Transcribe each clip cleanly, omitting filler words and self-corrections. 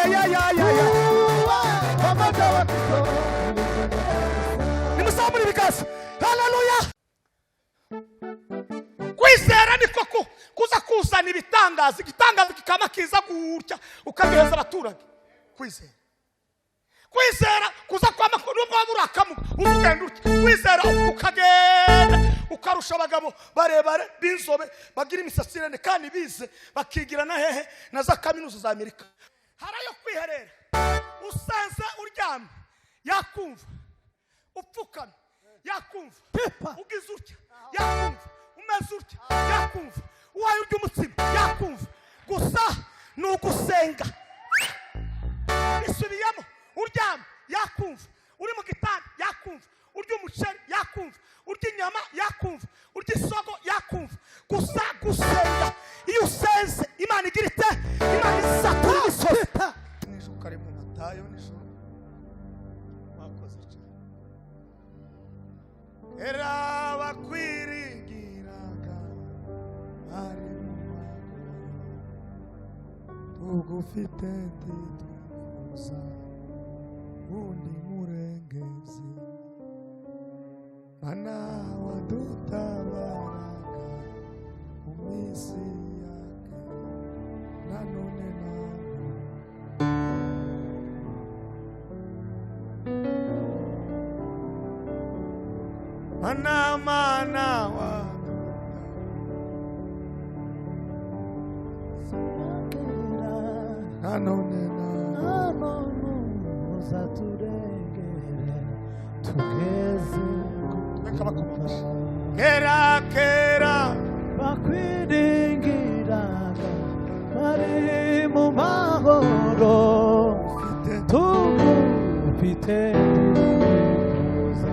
Ya ya ya ya ya. Pamoja watoto. Nimuzamure ibiganza. Haleluya! Kwizera niko kuza kuzana ibitangaza, igitangaza kikaba kiza gutya ukagiheza abaturage. Kwizera kuza kwama, nubwo waba urakamuka ugenda utya, kwizera ukagenda ukarusha abagabo barebare b'inzobe bagira imisatsi irende kandi bize, bakigira na hehe na za kaminuza za Amerika. Hari ayo kwiherera, usanze uryamye yakumva, upfukamye yakumva, ugize utya yakumva, umeze utya yakumva, uwaye urya umutsima yakumva. Gusa ni ugusenga. Bisubiyemo: uryamye yakumva, uri mu gitanda yakumva, urya umuceri yakumva, urya inyama yakumva, urya isogo yakumva. Gusa gusenga. Iyo usenze, Imana igira ite? Imana isatura imisozi. Nijoro kari mu Matayo, nijoro wakoze cyane. Era bakwiringiraga bari mu mahoro, tugufite ntitwifuza undi murengezi. Mana wadutabaraga mu minsi ya kera, nanone nanone. Mana, mana wadutabara nanone nanone. Uzaturengera tugeze Reka bakomeje. Kera kera bakwiringiraga bari mu mahoro, tugufite twifuza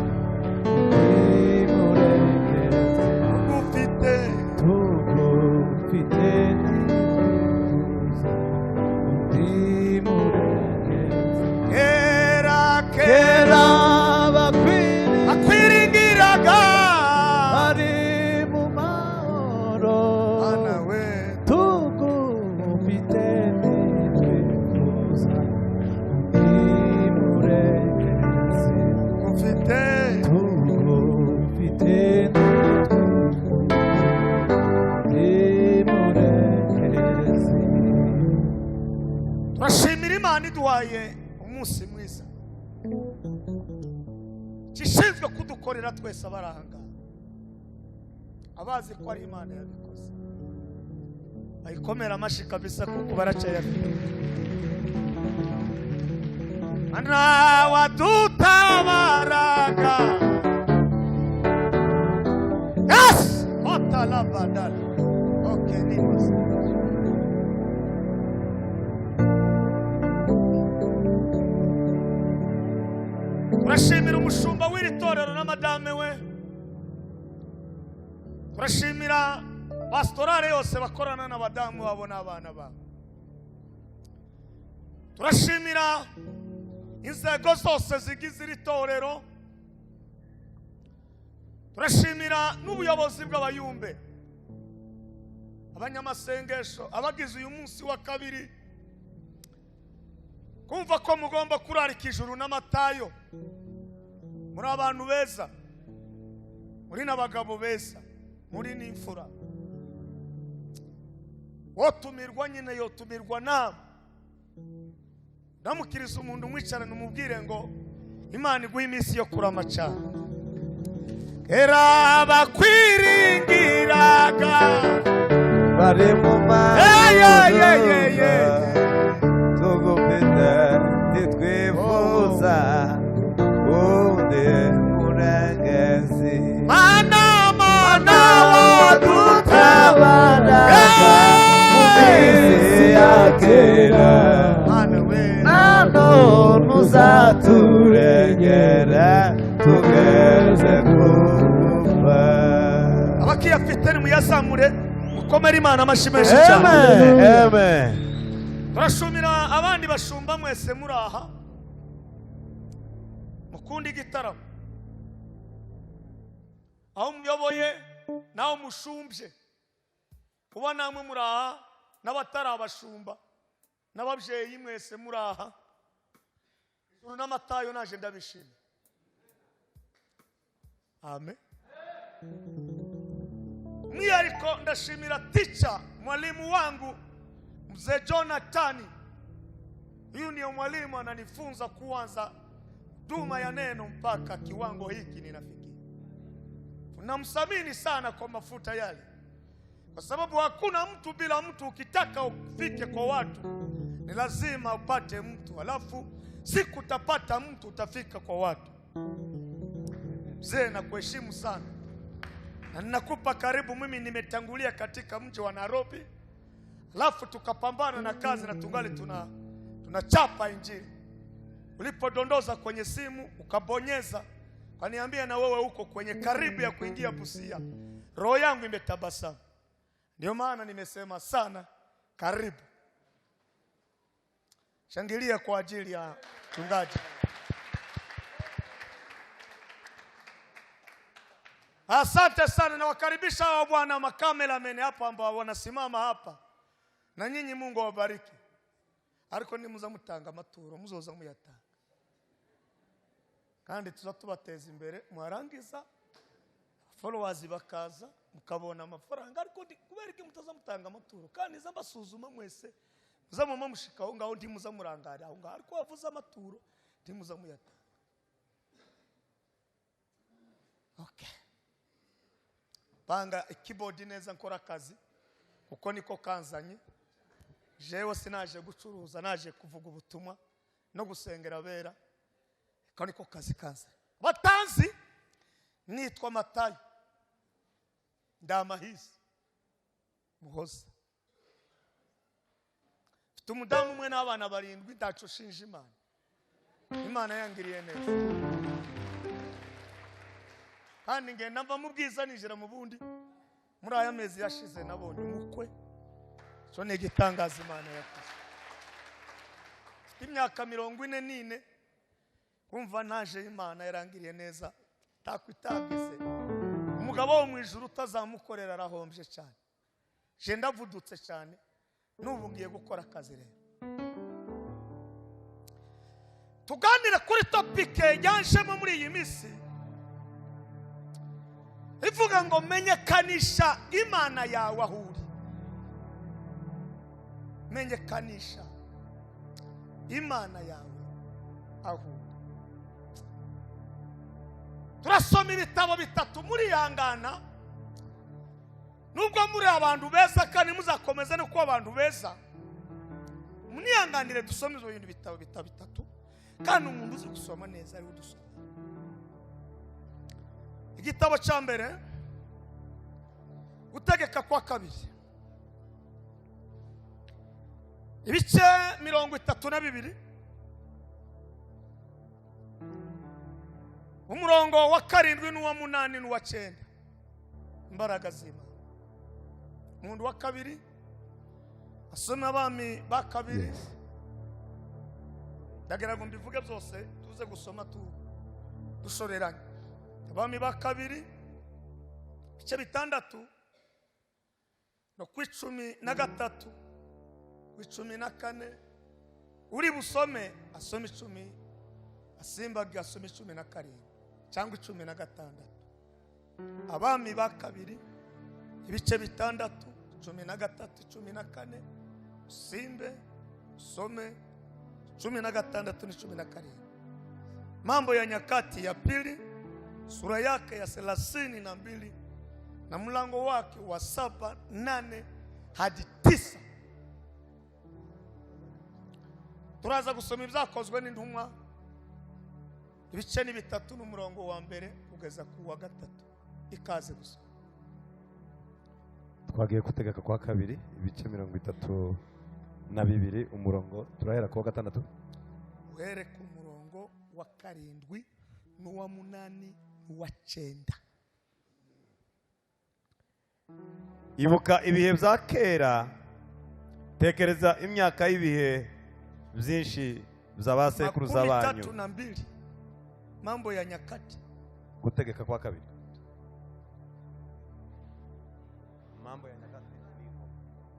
imurengezi. Ufite Tugufite twifuza imurengezi. Kera kera Kera bakwiringiraga akwiringiraga bari mu mahoro, Mana we, tugufite ntitwifuza imurengezi. Ufite Tugufite ntitwifuza imurengezi. Turashimira Imana iduhaye umunsi mwiza, gishinzwe kudukorera twese abaranga abazi ko ari Imana yabikoze, ayikomera amashyi kabisa kuko baracayafite. Mana wadutabaraga, yes, otalabadala, okay, nibaza. Turashimira umushumba w'iri torero na madame we. Turashimira pasitorale yose bakorana n'abadamu babo n'abana babo. Turashimira inzego zose zigize iri torero. Turashimira n'ubuyobozi bw'abayumbe, abanyamasengesho, abagize uyu munsi wa kabiri kumva ko mugomba kurarika ijuru n'amatayo. Muri abantu beza, muri n'abagabo beza, muri n'imfura. Wotumirwa nyine yotumirwa nawe. Ndamukiriza umuntu umwicarane, umubwire ngo Imana iguhe iminsi yo kurama cyane. Kera bakwiringiraga bari mu Hey, yeah, yeah, yeah, yeah. mahoro, tugufite ntitwifuza undi murengezi. Mana, mana wadutabaraga mu minsi ya kera, Mana we, nanone uzaturengera tugeze kuva. Abakiyafite nimuyazamure, mukomere Imana amashyi menshi cyane. Amen. Amen. Turashimira abandi bashumba mwese muri aha mukunda igitaramo, aho muyoboye n'aho mushumbye, kuba namwe muri aha n'abatari abashumba. N'ababyeyi mwese muri aha, Ijuru n'Amatayo, naje ndabishimira. Amen. Mwihariko ndashimira teacher, mwalimu wangu mzee Jonathan. Huyu ndiyo mwalimu ananifunza kuanza duma ya neno mpaka kiwango hiki ninafikia. Tunamthamini sana kwa mafuta yale, kwa sababu hakuna mtu bila mtu. Ukitaka ufike kwa watu ni lazima upate mtu, alafu siku utapata mtu utafika kwa watu. Mzee, nakuheshimu sana na ninakupa karibu. Mimi nimetangulia katika mji wa Nairobi, alafu tukapambana na kazi na tungali tunachapa injili. Ulipodondoza kwenye simu ukabonyeza, ukaniambia na wewe uko kwenye karibu ya kuingia Busia, roho yangu imetabasamu. Ndio maana nimesema sana karibu. Shangilia kwa ajili ya mchungaji. Asante sana, nawakaribisha hawa bwana makameramen hapa ambao wanasimama hapa, na nyinyi Mungu awabariki. Ariko nimuza mutanga amaturo muzoza muyatanga, kandi tuza tubateza imbere, mwarangiza followers bakaza mukabona amafaranga. Ariko kubera iki mutaza mutanga amaturo? Kandi iza mbasuzuma mwese, muza muma mushika aho ngaho, ntimuza murangara aho ngaho, ariko wavuze amaturo ntimuza muyatanga. Okay, panga keyboard neza, nkora akazi kuko niko kanzanye. Jewe sinaje gucuruza, naje kuvuga ubutumwa no gusengera abera, ko niko kazi kanzanye. Batanzi nitwa Matayo Ndamahisi Muhoza, mfite umudamu umwe n'abana 7. Ndaco shinja Imana, Imana yangiriye neza. Kandi ngenda mva mu bwiza ninjira mu bundi. Muri aya mezi yashize nabonye umukwe, cyo ni igitangaza Imana yakoze. Mfite imyaka 44, kumva naje Imana yarangiriye neza, takwitagize. Umugabo wo mu ijuru utazamukorera arahombye cyane. Je ndavudutse cyane, n'ubu ngiye gukora akazi. Rero tuganire kuri topike yanjemo muri iyi minsi ivuga ngo menyekanisha Imana yawe aho uri. Menyekanisha Imana yawe aho uri. Turasoma ibitabo bitatu murihangana, nubwo muri abantu beza kandi muzakomeza no kuba abantu beza, munihanganire dusome ibyo bintu bitabo bitatu, kandi umuntu uzi gusoma neza ariwe udusoma. Igitabo cya mbere, Gutegeka kwa Kabiri, ibice 32, umurongo wa 7 n'uwa 8 n'uwa 9. Imbaraga z'Imana. Umuntu wa kabiri asoma Abami ba Kabiri. Ndagira ngo mbivuge byose tuze gusoma dushoreranye. Abami ba Kabiri ibice 6 no ku 13, ku 14. Uri busome asome 10, asimbage asome 17 cyangwa 16. Abami ba Kabiri ibice 6, 13, 14, usimbe usome 16 na 17. Mambo ya Nyakati ya Pili sura yake ya 32 na mlango wake wa 7, 8 hadi 9. Turaza gusoma Ibyakozwe n'Intumwa ibice ni 3 n'umurongo wa 1 kugeza ku wa 3. Ikaze gusoma. Twagiye Gutegeka kwa Kabiri ibice 32, umurongo turahera ku wa 6. Uhere ku murongo wa 7 n'uwa 8 n'uwa 9. Ibuka ibihe bya kera, tekereza imyaka y'ibihe byinshi bya ba sekuruza banyu. 32, Mambo ya Nyakati. Gutegeka kwa Kabiri. Mambo ya Nyakati.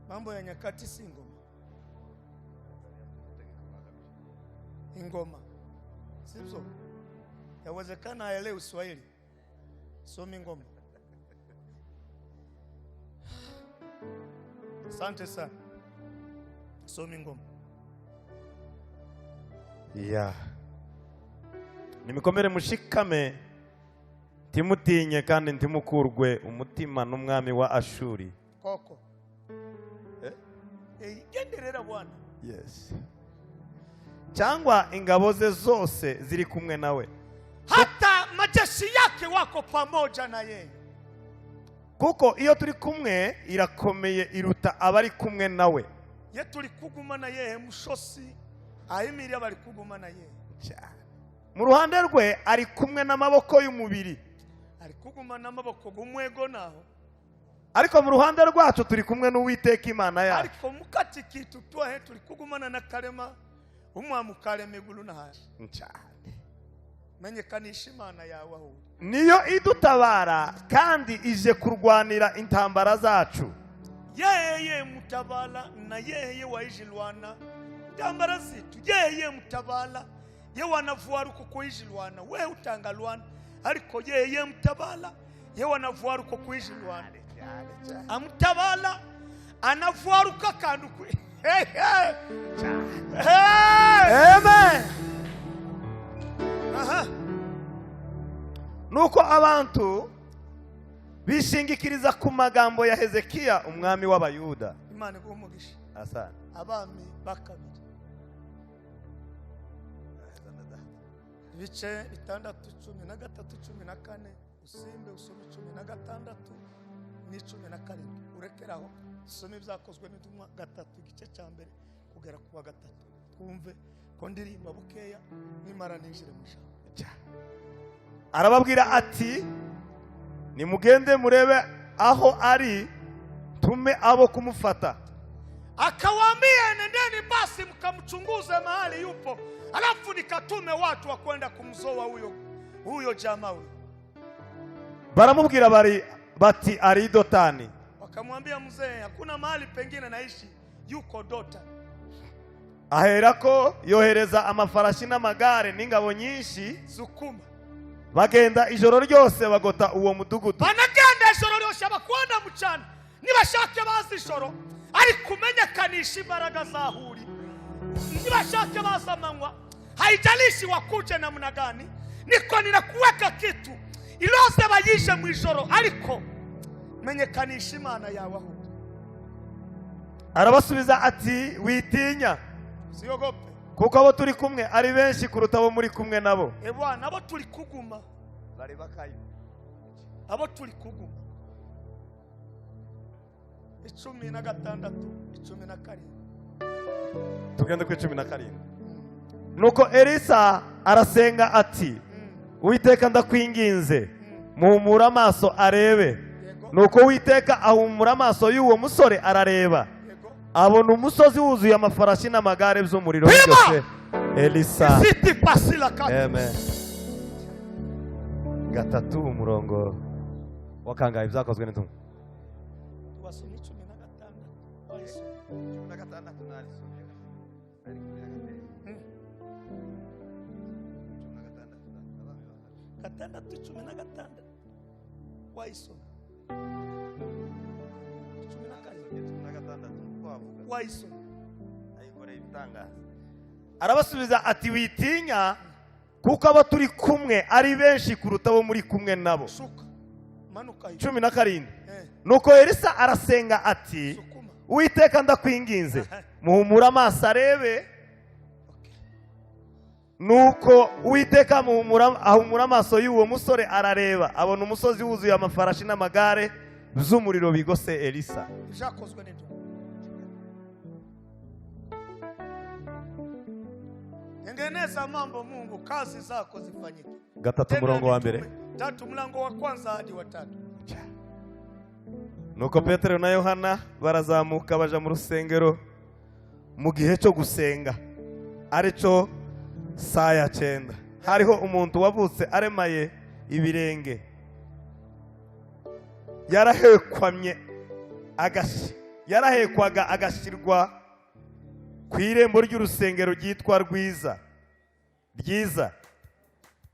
Mambo ya Nyakati si ngoma. Ingoma, sivyo? Yawezekana haelewi Swahili, somi ngoma. Asante sana, somi ngoma. Ya, nimukomere mushikame, ntimutinye kandi ntimukurwe umutima n'umwami wa Ashuri. Koko. Eh? Eh, genderera bwana. Yes, cyangwa ingabo ze zose ziri kumwe nawe. Hata majeshi yake wako pamoja na yeye. Kuko iyo turi kumwe irakomeye iruta abari kumwe nawe. Ye turi kuguma na yeye mushosi ayimirya bari kuguma na yeye. Mu ruhande rwe ari kumwe n'amaboko y'umubiri, ari kuguma n'amaboko gumwego naho, ariko mu ruhande rwacu turi kumwe n'Uwiteka Imana yacu. Ariko mukati kitu twahe turi kugumana na Karema umwami ukarema iguru na hasi. Cyane. Menyekanisha Imana yawe aho uri. Niyo idutabara kandi ije kurwanira intambara zacu. Yeye mutabala na yeye waijilwana ntambara zitu. Yeye mutabala ye wanavuaruko kuijilwana we utangalwana, ariko yeye mutabala ye wanavuaruko kuijilwana. Amutabala anavuaruka kandu ku hey, hey. Hey. Amen. Aha. Nuko abantu bishingikiriza ku magambo ya Hezekiya umwami w'Abayuda. Imana iguhe umugisha. Asante. Abami bakabiri ibice 6 13 14, usimbe usome 16 n'17, urekeraho usome Ibyakozwe n'Intumwa 3 igice cya mbere kugera ku wa 3, twumve ko ndirimba bukeya nimara ninjire mu ijambo. Arababwira ati nimugende murebe aho ari, tume abo kumufata. Akawaambia, nendeni basi mkamchunguze mahali yupo, alafu nikatume watu wa kwenda kumzoa huyo jamaa huyo. Baramubwira bari bati ari Dotani. Wakamwambia mzee, hakuna mahali pengine naishi, yuko Dota. Aherako yohereza amafarashi n'amagare n'ingabo nyinshi. Sukuma. Bagenda ijoro ryose bagota uwo mudugudu. Banagenda ijoro ryose bakwenda mucana, nibashake bazi ijoro ariko umenyekanisha imbaraga zahuri, nibashake bazi amanywa, haijalishi wakuje namna gani, niko ninakuweka kitu ilose bayishe mu ijoro, ariko menyekanisha Imana yawe aho. Arabasubiza ati witinya, Usiogope, kuko abo turi kumwe ari benshi kuruta abo muri kumwe nabo. E Bwana, abo turi kuguma, abo turi kuguma. 16 17. Tugende ku 17. Nuko Elisa arasenga ati Uwiteka ndakwinginze muhumura amaso arebe. Nuko Uwiteka ahumura amaso y'uwo musore arareba, abona umusozi wuzuye amafarashi n'amagare by'umuriro byose. Elisa. Siti pasila kati. Amen. 3 umurongo wa kangahe Ibyakozwe n'Intumwa? Wasomye 16. Wayisomye. 16 narisomye. 6 16. Wayisomye. 17. Wayisomye. Arabasubiza ati witinya, kuko abo turi kumwe ari benshi kuruta abo muri kumwe nabo. Shuka. Manuka hiyo. 17. Nuko Elisa arasenga ati Sukuma. Uwiteka ndakwinginze muhumura amaso arebe. Nuko Uwiteka ahumura amaso y'uwo musore arareba, abona umusozi wuzuye amafarashi n'amagare by'umuriro bigose Elisa. Ibyakozwe n'Intumwa. Tengeneza mambo Mungu, kazi zako zifanyike. 3 umurongo wa mbere. 3 mlango wa kwanza hadi wa 3. Nuko Petero na Yohana barazamuka baja mu rusengero mu gihe cyo gusenga, aricyo saa ya 9. Hariho umuntu wavutse aremaye ibirenge, yarahekwaga agashyirwa ku irembo ry'urusengero ryitwa Rwiza. ryiza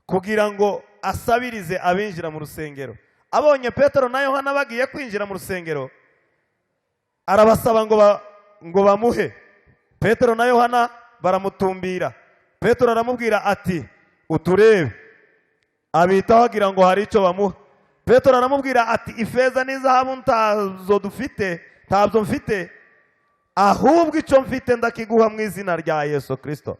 kugira ngo asabirize abinjira mu rusengero. Abonye Petero na Yohana bagiye kwinjira mu rusengero, arabasaba ngo bamuhe. Petero na Yohana baramutumbira. Petero aramubwira ati: "Uturebe." Abitaho agira ngo hari icyo bamuha. Petero aramubwira ati: "Ifeza n'izahabu ntazo dufite, ntabyo mfite, ahubwo icyo mfite ndakiguha: mu izina rya Yesu Kirisito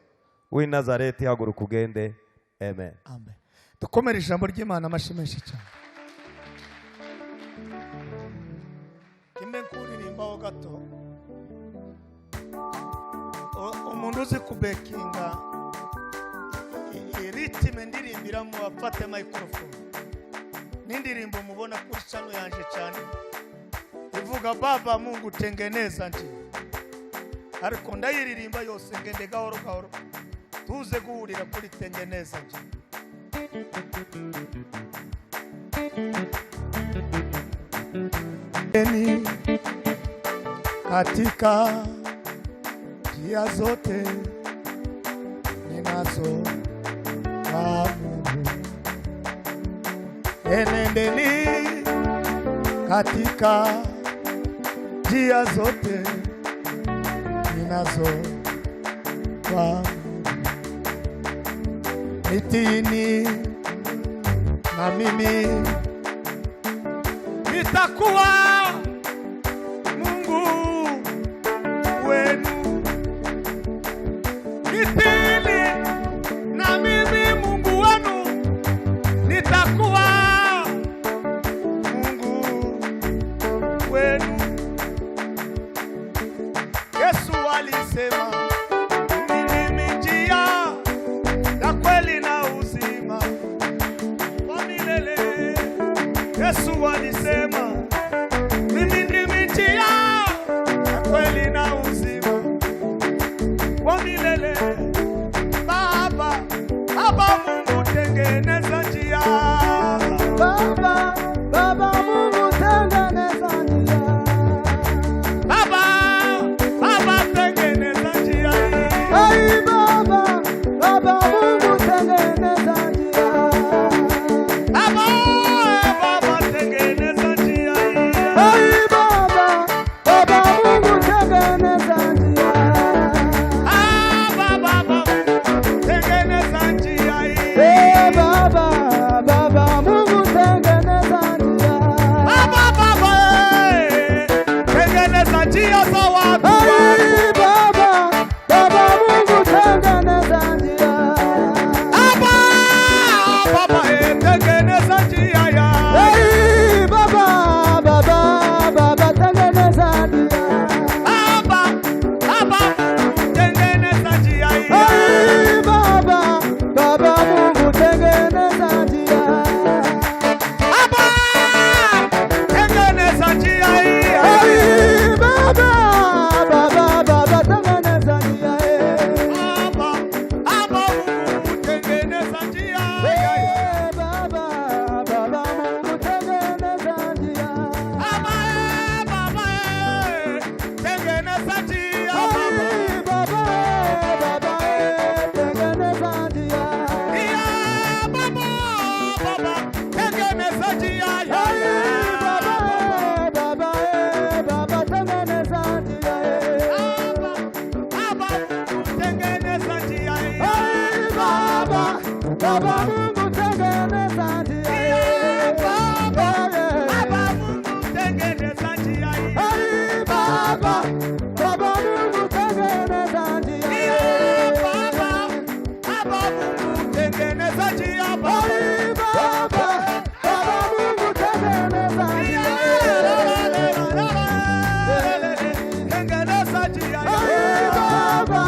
w'i Nazareti, haguruka ugende." Amen. Amen. Dukomere ijambo ry'Imana amashyi menshi cyane. Kimwe nkuririmbaho gato. Umuntu uzi kubekinga rythme ndirimbiramo afate microphone. N'indirimbo mubona kuri channel yanje cyane ivuga "Baba Mungu tengeneza njia", ariko ndayiririmba yose, ngende gahoro gahoro, tuze guhurira kuri "Tengeneza njia". Ni katika njia zote ninazo kuamuru, enendeni katika njia zote ninazo kuamuru, nitiini na mimi nitakuwa Mungu wenu, nitiini na mimi Mungu wenu nitakuwa Mungu wenu. Yesu alisema, "Mimi njia ya kweli na uzima wa milele." Yesu alisema, "Mimi ndimi njia ya kweli na uzima wa milele." Baba, Baba Mungu tengeneza njia. Baba, Baba Mungu tengeneza njia. Baba, Baba tengeneza njia. Ai Baba, Baba Mungu tengeneza njia. Baba, Baba tengeneza njia. Ai Baba, Baba Mungu tengeneza njia. Ah, Baba, Baba tengeneza njia. Eh Baba, Baba Mungu tengeneza njia. Baba, Baba, tengeneza njia za watu. Ai Baba, Baba Mungu tengeneza njia. Baba, Baba, tengeneza njia ya. Ai Baba, Baba, Baba tengeneza njia. Baba, Baba tengeneza njia. Ai Baba, Baba Mungu tengeneza njia. Baba, tengeneza njia. Ai Baba, Baba, Baba tengeneza njia. Baba, Baba Mungu tengeneza njia. Eh Baba, Baba Mungu tengeneza njia. Baba, Baba, tengeneza njia. Ai Baba, Baba tengeneza njia. Ya Baba, Baba tengeneza njia. Ai Baba, Baba, Baba tengeneza njia. Baba, Baba tengeneza njia. Ai Baba, Baba Mungu tengeneza njia. Baba, Baba Mungu tengeneza njia. Ai Baba, Baba Mungu tengeneza njia. Baba, Baba Mungu tengeneza njia. Ai Baba, Baba Mungu tengeneza njia. Tengeneza njia. Ai Baba,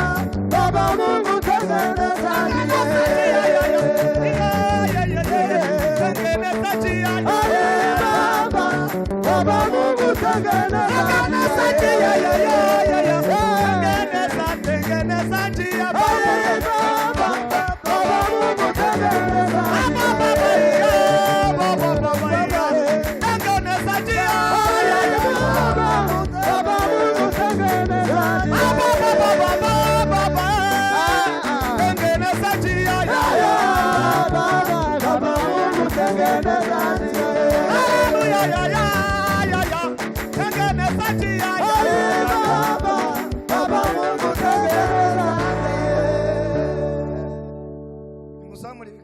Baba Mungu tengeneza njia. Tengeneza njia. Ai Baba, Baba Mungu tengeneza njia. Tengeneza, tengeneza njia. Ai Baba, Baba Mungu tengeneza njia. Tengeneza njia. Ai Baba, Baba Mungu tengeneza njia. Tengeneza njia.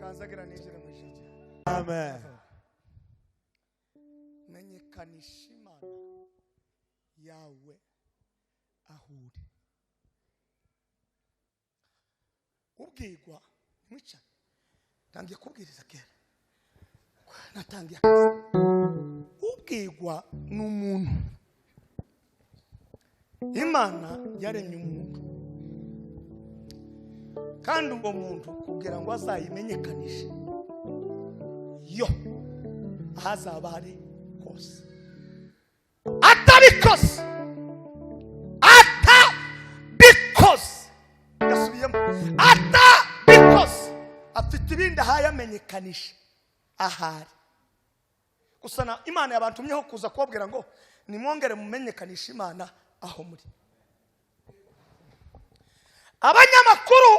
Kanzagira ninjire mu ijuru. Amen. Menyekanisha Imana yawe aho uri. Ubwirwa nimwicare. Ntangiye kubwiriza kera, natangiye akazi. Ubwirwa ni umuntu. Imana yaremye umuntu, kandi uwo muntu kugira ngo azayimenyekanishe yo ahazaba ari hose. Atabikoze, atabikoze, yasubiyemo, atabikoze, afite ibindi ahayamenyekanisha ahari. Gusa na Imana yabantumyeho kuza kubabwira ngo nimwongere mumenyekanishe Imana aho muri. Abanyamakuru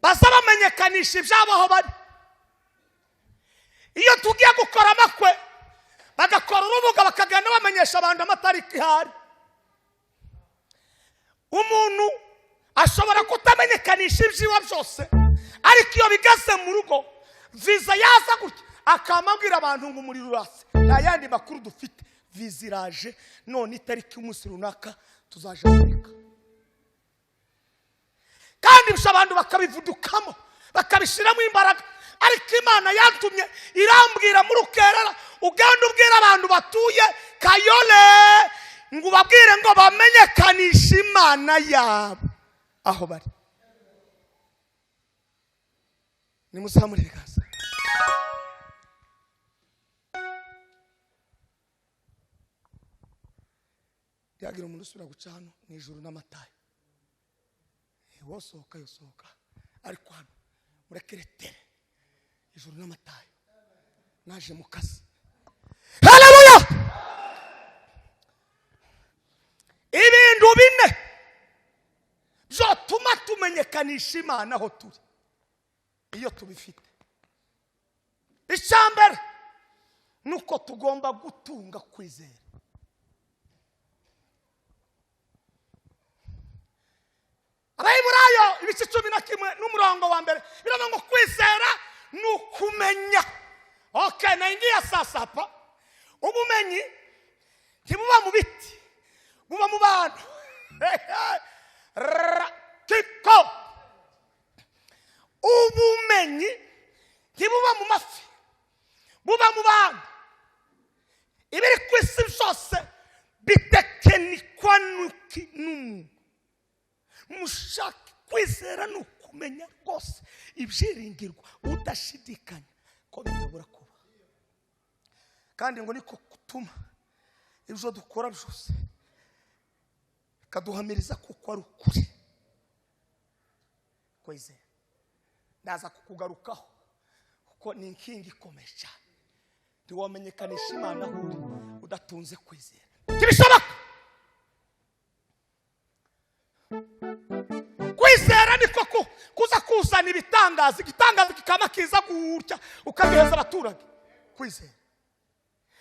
baza bamenyekanisha ibyabo aho bari. Iyo tugiye gukora amakwe bagakora urubuga bakagenda bamenyesha abantu amatariki ihari. Umuntu ashobora kutamenyekanisha ibyiwe byose, ariko iyo bigeze mu rugo viza yaza gutya akamabwira abantu ngo umuriro uratse, nta yandi makuru dufite, viza iraje none itariki y'umunsi runaka tuzaje Afurika. Kandi ibyo abantu bakabivudukamo bakabishyiramo imbaraga. Ariko Imana yantumye irambwira muri Rukerera, ugenda ubwira abantu batuye Kayole ngo ubabwire ngo bamenyekanishe Imana yabo aho bari. Nimuzamure ibiganza. Yagira umuntu usubira guca hano mu ijuru n'amatayo, wosohoka yosohoka, ariko hano murekeretere ijuru n'amatayo. Naje mu kazi. Haleluya! Ibintu bine byotuma tumenyekanisha Imana aho turi iyo tubifite. Icyambere nuko tugomba gutunga kwizera. Abaheburayo ibice 11 n'umurongo wa mbere biravuga ngo kwizera ni ukumenya. Okay, naingia sasa hapa. Ubumenyi ntibuba mu biti, buba mu bantu. Kiko. Ubumenyi ntibuba mu mafi, buba mu bantu. Ibiri ku isi byose bitekenikwa n'umuntu. Mushaka kwizera ni ukumenya rwose ibyiringirwa udashidikanya ko bitabura kuba. Kandi ngo niko gutuma ibyo dukora byose bikaduhamiriza kuko ari ukuri. Kwizera ndaza kukugarukaho kuko ni inkingi ikomeye cyane. Ntiwamenyekanisha Imana aho uri udatunze kwizera, ntibishoboka. Kwizera niko kuza kuzana ibitangaza, igitangaza kikaba kiza gutya ukagiheza abaturage. Kwizera,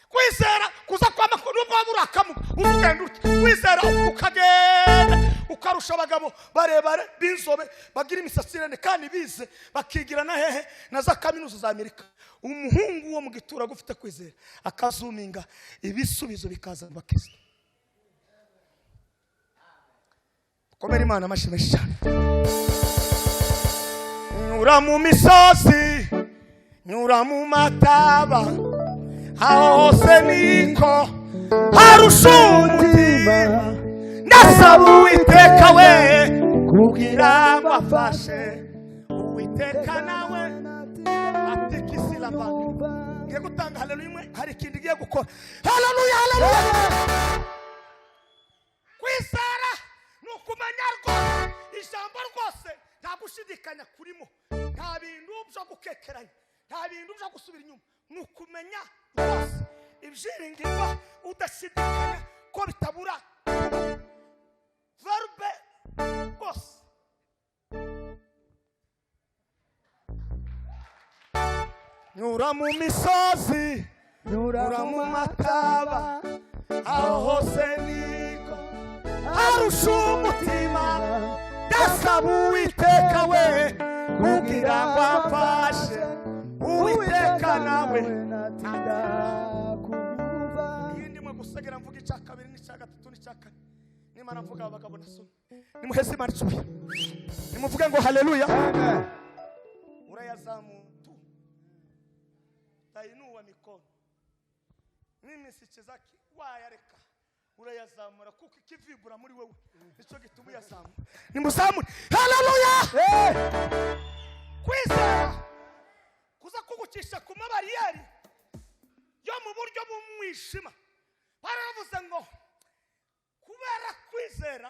kwizera kuza kwa makuru nubwo waba urakamuka ugenda utya, kwizera ukagenda ukarusha abagabo barebare b'inzobe bagira imisatsi irende kandi bize bakigira na hehe na za kaminuza za Amerika. Umuhungu wo mu giturage ufite kwizera akazuminga ibisubizo bikaza mu bakristo. Komera Imana amashyi menshi cyane. Nyura mu misozi, nyura mu mataba, aho hose niko harusha umutima. Ndasaba Uwiteka we kugira ngo afashe. Uwiteka nawe atikisila bantu. Ngiye gutanga haleluya imwe, hari ikindi ngiye gukora. Haleluya, haleluya. Kwizera ni ukumenya rwose ijambo rwose, nta gushidikanya kurimo, nta bintu byo gukekeranya, nta bintu byo gusubira inyuma. Ni ukumenya rwose ibyiringirwa udashidikanya ko bitabura kuba. Verbe rwose. Nyura mu misozi, nyura mu mataba, aho hose niko arusha umutima. Ndasaba Uwiteka we Kugira ngo amfashe, Uwiteka nawe natinda kubyumva. Iyi ndimo gusegera mvuga icya kabiri n'icya gatatu n'icya kane. Nimara mvuga abagabo nasomye, nimuheze Imana icyubahiro, nimuvuge ngo haleluya. Urayazamura tu, tainua mikono. Mimi sichezaki, wayareka urayazamura kuko ikivibura muri wewe nicyo gituma uyazamura. Nimuzamure haleluya. Kwizera kuza kugucisha ku mabariyeri yo mu buryo bw'umwijima. Baravuze ngo kubera kwizera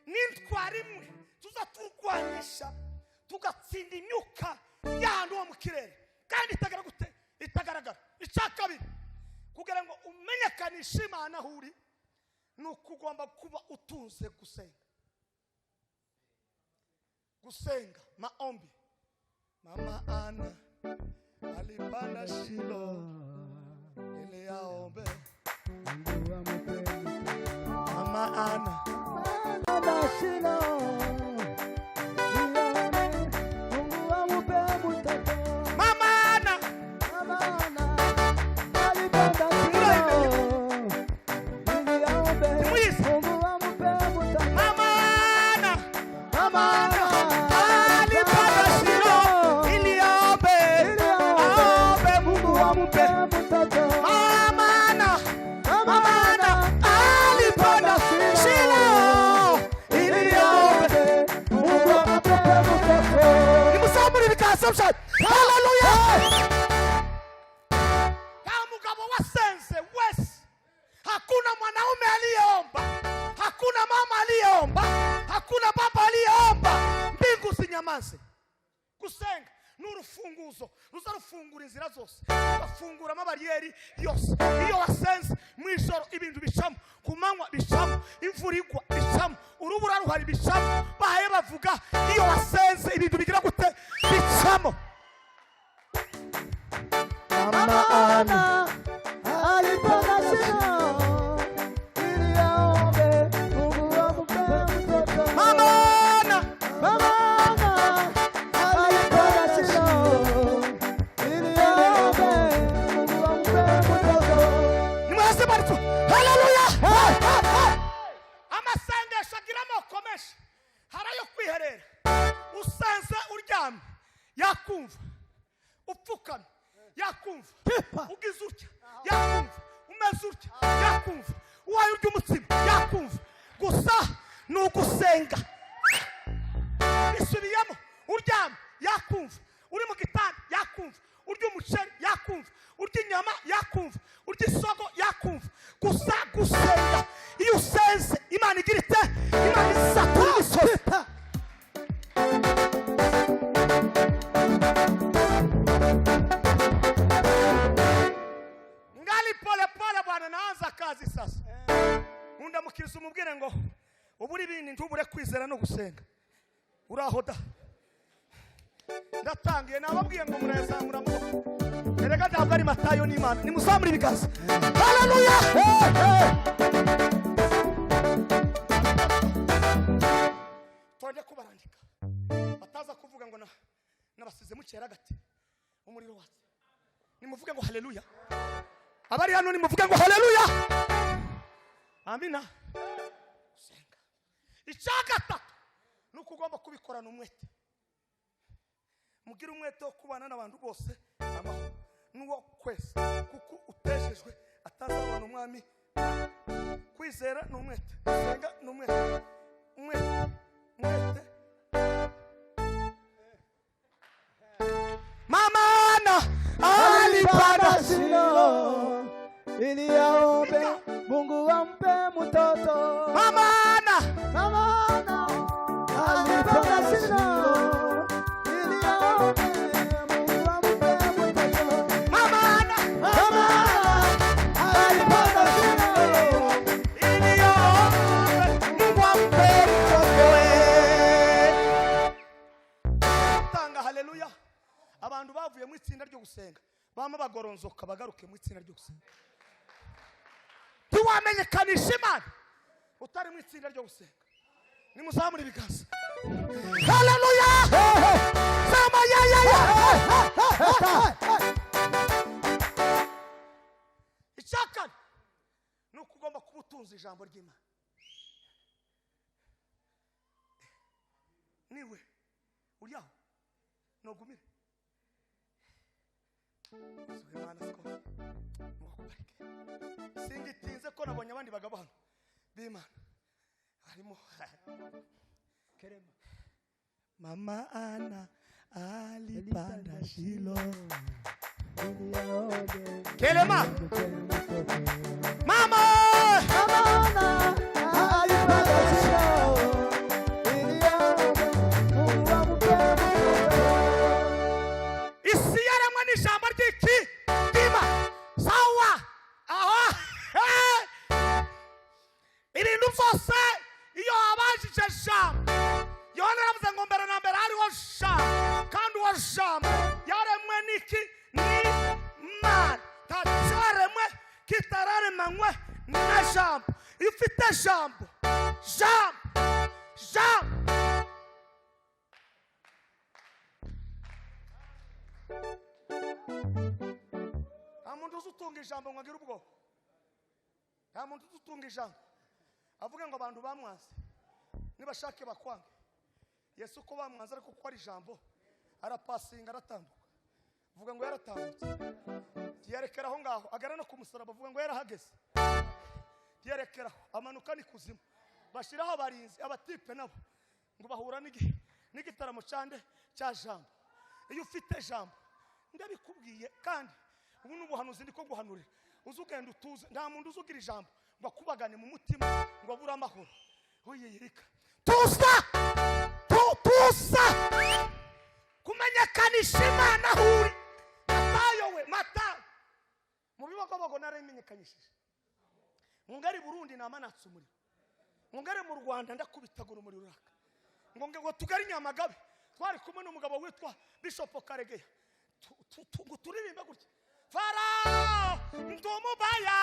n'intwari imwe tuza turwanisha tugatsinda imyuka y'ahantu ho mu kirere kandi itagaragara gute? Itagaragara. Icya kabiri, kugira ngo umenyekanishe Imana aho uri, ni uko ugomba kuba utunze gusenga, gusenga, maombi. Mama Ana alipanda Shilo ili aombe. Mungu ampe mtoto. Mama Ana Mama Shilo, Ione, Mungu amupe mtoto. Mama Ana Mama Ana alipanda Shilo ili aombe. Muyizi. Mungu amupe mtoto. Mama Ana Mama Ana alipanda Shilo ili aombe, ili aombe. Aombe Mungu Mungu ampe. amupe mtoto. Mama Ana Mama Mama Ana alipanda Shilo ili aombe. Mungu amupe mtoto. Nimuzamure ibiganza byanyu, haleluya. Nta mugabo wasenze wese, hakuna mwanaume aliyeomba, hakuna mama aliyeomba, hakuna baba aliyeomba mbingu zinyamaze. Gusenga ni urufunguzo ruza rufungura inzira zose, rugafungura amabariyeri yose. Iyo wasenze mu ijoro ibintu bicamo, ku manywa bicamo, imvura igwa bicamo, urubura ruhari bicamo. Bahaye bavuga, iyo wasenze ibintu bigira gute? Bicamo. Mama Ana alipanda Shilo ili aombe Mungu ampe mtoto. Mama Ana Mama Ana alipanda Shilo ili aombe Mungu ampe mtoto. Nimwese baritu haleluya. Amasengesho agira amoko menshi. Hari ayo kwiherera, usenze uryamye yakumva, upfukamye yakumva, ugize utya yakumva, umeze utya yakumva, uwaye urya umutsima yakumva. Gusa ni ugusenga. Bisubiyemo: uryamye yakumva, uri mu gitanda yakumva, urya umuceri yakumva, urya inyama yakumva, urya isogo yakumva. Gusa gusenga. Iyo usenze Imana igira ite? Imana isatura imisozi. Ngali pole pole bwana, naanza kazi sasa. Undamukiriza umubwire ngo ubure ibindi ntubure kwizera no gusenga. Uraho da, ndatangiye. Nababwiye ngo murayazamura amaboko. Erega ntabwo ari Matayo n'Imana. Nimuzamure ibiganza, haleluya. Twajya kubarandika bataza kuvuga ngo nabasize mukera gati umuriro watse. Nimuvuge ngo haleluya. Abari hano nimuvuge ngo haleluya, amina. Gusenga. Icya gatatu ni uko ugomba kubikorana umwete. Mugire umwete wo kubana n'abantu bose amahoro n'uwo kwesa, kuko uteshejwe atazabona Umwami. Kwizera ni umwete, gusenga ni umwete, umwete, umwete. Mama Ana alipanda Alipanda Shilo ili aombe Mungu ampe mtoto. Mama Ana Mama Ana alipanda Shilo ili aombe Mungu ampe mtoto. Mama Ana Mama Ana alipanda Shilo iliyoombe Mungu ampe mtoto we. Tanga haleluya. Abantu bavuye mu itsinda ryo gusenga bama bagoronzoka bagaruke mu itsinda ryo gusenga. Ntiwamenyekanisha Imana utari mu itsinda ryo gusenga. Nimuzamure ibiganza, haleluya. Ijambo ry'Imana niwe uri aho nugumire. Imana siko mukubarike. Singitinze ko nabonye abandi bagabo hano b'Imana harimo Kerema. Mama Ana alipanda Shilo. Ili aone Kelema. Mungu mtoto. Mama Mama Ana alipanda Shilo ili aone Mungu ampe mtoto. Isi yaremwe n'ijambo ry'iki? Ry'Imana. Sawa aho ibintu byose iyo habajije jambo. Yohana yaravuze ngo mbere na mbere hariho jambo, kandi uwo jambo yaremwe n'iki? N'Imana. Nta cyaremwe kitararemanywe na jambo. Iyo ufite jambo, jambo, jambo. Nta muntu uzi utunga ijambo ngo agire ubwoba. Nta muntu uzi utunga ijambo avuge ngo abantu bamwanze, nibashake bakwange. Yesu uko bamwanze, ariko kuko ari ijambo arapasinga, aratambuka. Vuga ngo yaratambutse. Yerekera aho ngaho, agera no ku musaraba. Vuga ngo yarahageze. Yerekeraho, amanuka n'ikuzimu, bashyiraho abarinzi, abatipe nabo ngo bahura n'igitaramo cyande cya jambo. Iyo ufite jambo, ndabikubwiye, kandi ubu ni ubuhanuzi ndiko guhanurira, uzi ugenda utuze. Nta muntu uzi ugira ijambo ngo akubagane mu mutima ngo abure amahoro. Uyiyirika tuza tuza kumenyekanisha Imana aho uri. Matayo we, Matayo mu Bibogobogo narayimenyekanyishije. Ngari Burundi namanatse umuriro, ngari mu Rwanda ndakubitagura umuriro uraka. Ngo tugari Nyamagabe, twari kumwe n'umugabo witwa Bishop Karegeya, ngo turirimbe gutya: Farao mtu mubaya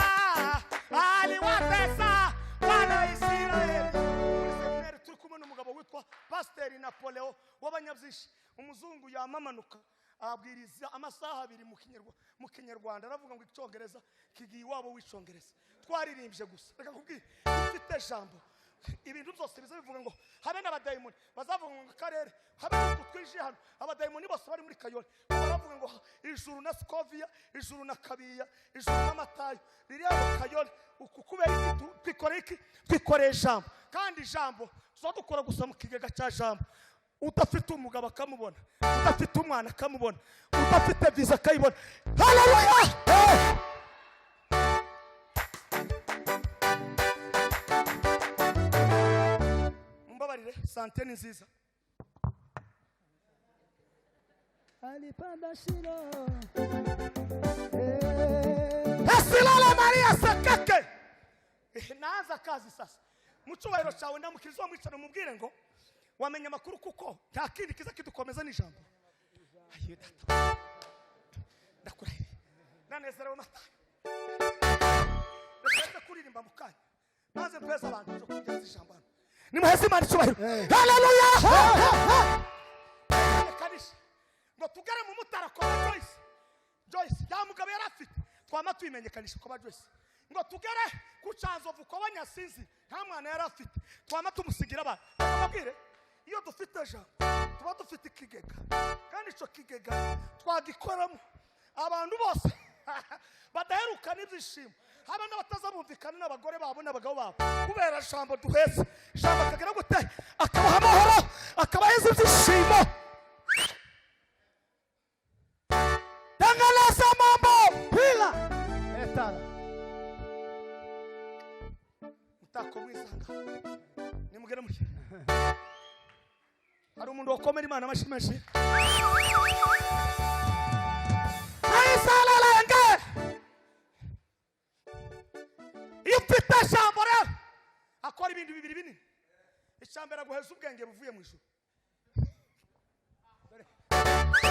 aliwatesa wana Isiraeli. Muri seminari turi kumwe n'umugabo witwa Pasiteri Napoleo w'abanyabyishi, umuzungu yamamanuka abwiriza amasaha 2 mu Kinyarwanda, aravuga ngo icyongereza kigiye iwabo w'icyongereza. Twaririmbye gusa. Reka nkubwire, ufite jambo ibintu byose biza bivuga ngo habe n'abadayimoni bazavuga ngo akarere habe n'utwo twinjiye hano, abadayimoni bose bari muri Kayole baravuga ngo ijuru na Sikovia, ijuru na Kabiya, ijuru na Matayo ririya mu Kayole. Uku kubera iki? Twikoreye iki? Twikoreye ijambo. Kandi ijambo tuzadukora gusa mu kigega cya jambo. Udafite umugabo akamubona, udafite umwana akamubona, udafite viza akayibona. Haleluya! Mumbabarire, sante ni nziza. Alipanda Shilo. Esilala Maria sakake. Naanza kazi sasa. Mu cyubahiro cyawe ndamukiriza mwicara mubwire ngo wamenya amakuru, kuko nta kindi kiza kidukomeza n'ijambo. Ayo data, ndakurahiriye, nanezerewe. Matayo, reka kuririmba mu kanya maze mpeza abantu byo kugeza ijambo hano. Nimuheze Imana icyubahiro. Haleluya! Kanisha ngo tugere mu Mutara kwa Joyce. Joyce ya mugabo yari afite, twama tuyimenyekanisha kwa Joyce. Ngo tugere ku Cyanzovu kwa Banyasinzi, nta mwana yari afite, twama tumusigira abana. Bakababwire, iyo dufite jambo tuba dufite ikigega, kandi icyo kigega twagikoramo abantu bose badaherukana ibyishimo, haba n'abatazabumvikana n'abagore babo n'abagabo babo, kubera jambo duheze. Jambo akagira gute? Akabaha amahoro, akabaheza ibyishimo. Tangaza mambo Pila. Etala. Mutako mwisanga nimugere muri. Hari umuntu wakomera Imana amashyi menshi. Ayisalalenge. Iyo ufite ijambo rero akora ibintu bibiri binini. Icya mbere, aguheza ubwenge buvuye mu ijuru.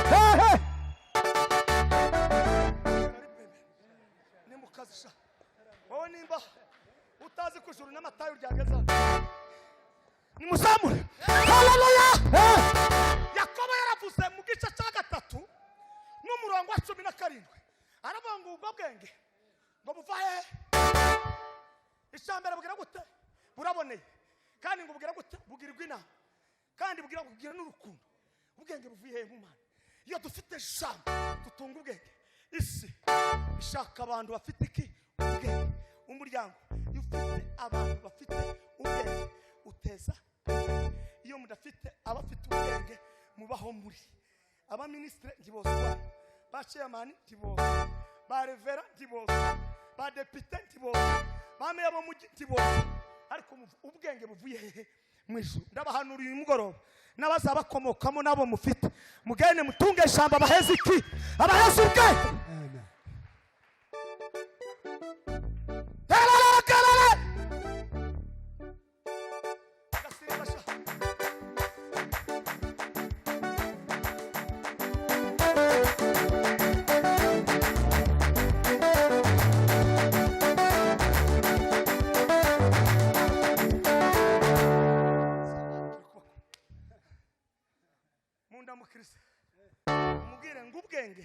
Hey, hey. Ni mu kazi sha. Wowe nimba utazi ko ijuru n'amatayo ryageze hano, nimuzamure haleluya. Yakobo yaravuze mu gice cya 3 n'umurongo wa 17, aravuga ngo ubwo bwenge ngo buva hehe? Icya mbere, bugira gute? Buraboneye. Kandi ngo bugira gute? Bugirwa inama. Kandi bugira n'urukundo. Ubwenge buvuye hehe? Mu Mana. Iyo dufite Jambo, dutunga ubwenge. Isi ishaka abantu bafite iki? Ubwenge. Umuryango, iyo ufite abantu bafite ubwenge, uteza imbere. Iyo mudafite abafite ubwenge, mubaho muri abaminisitiri ntibozwa, ba chairman ntibozwa, ba reverend ntibozwa, ba depite ntibozwa, ba meya bo mujyi ntibozwa. Ariko ubwenge buvuye hehe? Mu ijuru. Ndabahanuriye uyu mugoroba n'abazabakomokamo n'abo mufite, mugende mutunge ijambo, abaheze iki? Abaheze ubwenge. Amen. Galala, galala! Agasimba sha. Mundamukirize, umubwire ngo ubwenge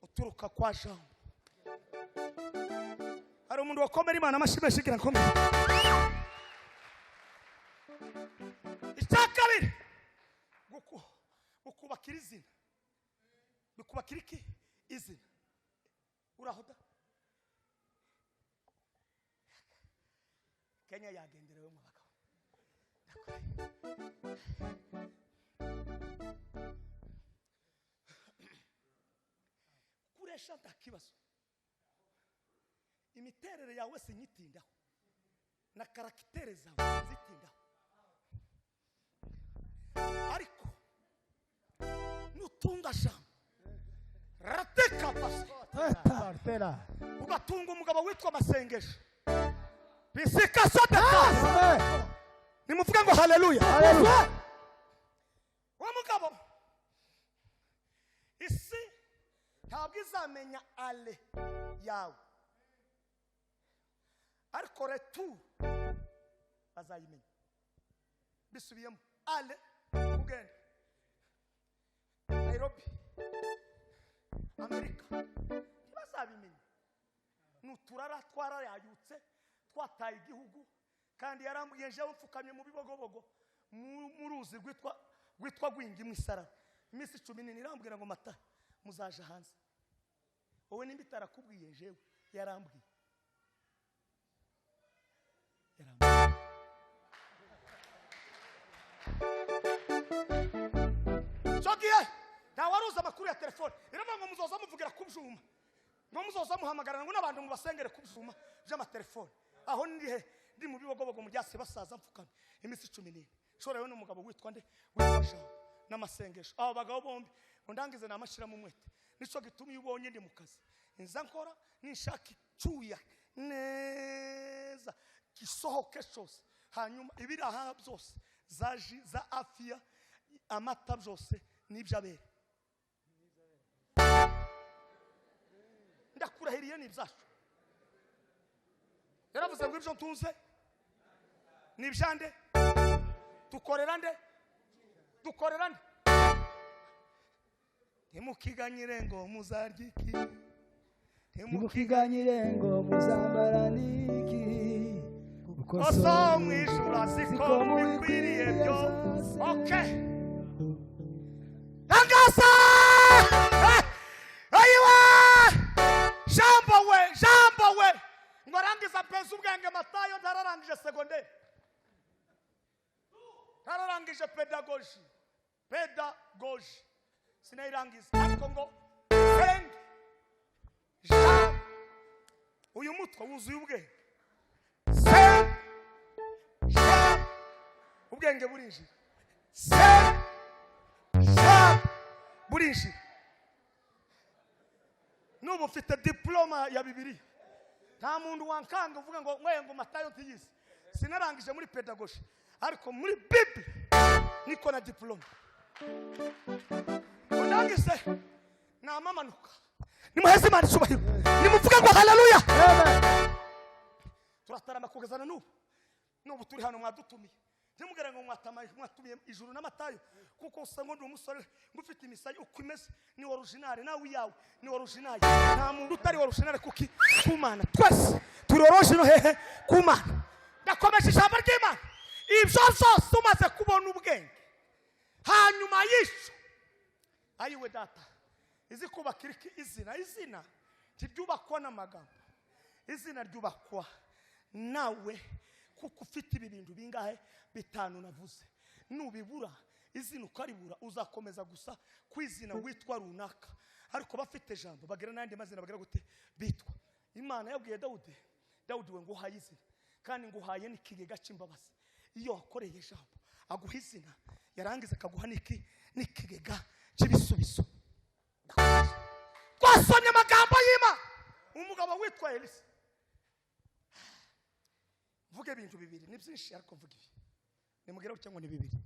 uturuka kwa Jambo. Hari umuntu wakomera Imana amashyi menshi igira nkomere. Icya kabiri, gukubakira izina. Bikubakira iki? Izina. Uraho da? Kenya yagenderewe mu bagabo. Ndakurahiye. Kuresha nta kibazo, imiterere yawe sinyitindaho, na caractère zawe sinzitindaho, ariko nutunga Jambo rateka pasi, Tera. ugatunga umugabo witwa Masengesho bisika sodeka. Nimuvuge ngo haleluya. Haleluya. Uwo mugabo, isi ntabwo izamenya aller yawe, ariko retour bazayimenya. Bisubiyemo: aller, ugenda Nairobi, Amerika, ntibazabimenya. Nuturara twarayayutse, twataye igihugu. Kandi yarambwiye, jewe mfukamye mu Bibogobogo, mu ruzi rwitwa Gwingi, mu isarara, iminsi 14, irambwira ngo: "Mata, muzaje hanze." Wowe nimba itarakubwiye, jewe yarambwiye, yarambwiye. Icyo gihe nta wari uzi amakuru ya telefone. Iravuga ngo muzoza muvugira ku byuma, ngo muzoza muhamagarana, ngo n'abantu mubasengere ku byuma by'amatelefone. Aho ndi he? Ndi mu Bibogobogo, mu byasi basaza, mfukamye iminsi 14, nshorewe n'umugabo witwa nde? Witwa Jean n'Amasengesho. Abo bagabo bombi, ngo ndangize namashyiramo umwete. Nicyo gituma iyo ubonye ndi mu kazi, nza nkora ninshaka icyuya neza gisohoke cyose, hanyuma ibiri aha byose, za jus, za afiya, amata, byose n'iby'abere. Ndakurahiriye, ni ibyacu. Yaravuze ngo ibyo ntunze ni ibyande. Dukorera nde? Dukorera nde? Ntimukiganyire ngo muzarye iki. Ntimukiganyire ngo muzambara niki, kuko So mu ijuru azi ko mubikwiriye byose. Okay, angasa. Ayiwa, Jambo we, Jambo we! Ngo arangiza mpeza ubwenge. Matayo ntararangije segonderi, ntararangije pedagogy, pedagogy sinayirangiza, ariko ngo senge Jambo, uyu mutwe wuzuye ubwenge. Senge Jambo, ubwenge burinjira. Senge Jambo, burinjira. Nubu ufite diploma ya Bibiliya, nta muntu wankanga uvuga ngo nkwe ngo Matayo ntiyizi. Sinarangije muri pedagogy, ariko muri Bible niko na diploma. Undangize namamanuka. Nimuheze Imana icyubahiro, nimuvuge ngo haleluya. Amen. Turatarama kugeza na n'ubu. N'ubu turi hano, mwadutumiye. Ntimubwire ngo mwatamaye mwatumiye ijuru n'amatayo, kuko usanga ndi umusore ngufite imisaya uko imeze ni original, nawe iyawe ni original. Nta muntu utari original kuki kumana, twese turi original hehe? Kumana. Ndakomeje ijambo ry'Imana. Ibyo byose umaze kubona ubwenge, hanyuma y'icyo, ayiwe data, izi kubaka izina. Izina ntiryubakwa n'amagambo, izina ryubakwa nawe, kuko ufite ibi bintu bingahe? Bitanu navuze. Nubibura izina ukaribura, uzakomeza gusa ku izina witwa runaka, ariko bafite ijambo bagira n'andi mazina bagira gute bitwa. Imana yabwiye Dawudi: "Dawudi we, nguhaye izina kandi nguhaye n'ikigega cy'imbabazi." Iyo wakoreye ijambo, aguha izina, yarangiza akaguha n'iki? N'ikigega cy'ibisubizo. Twasomye amagambo y'Imana, umugabo witwa Elisa. Mvuge ibintu bibiri, ni byinshi ariko mvuge ibi. Nimugere gutya ngo ni bibiri.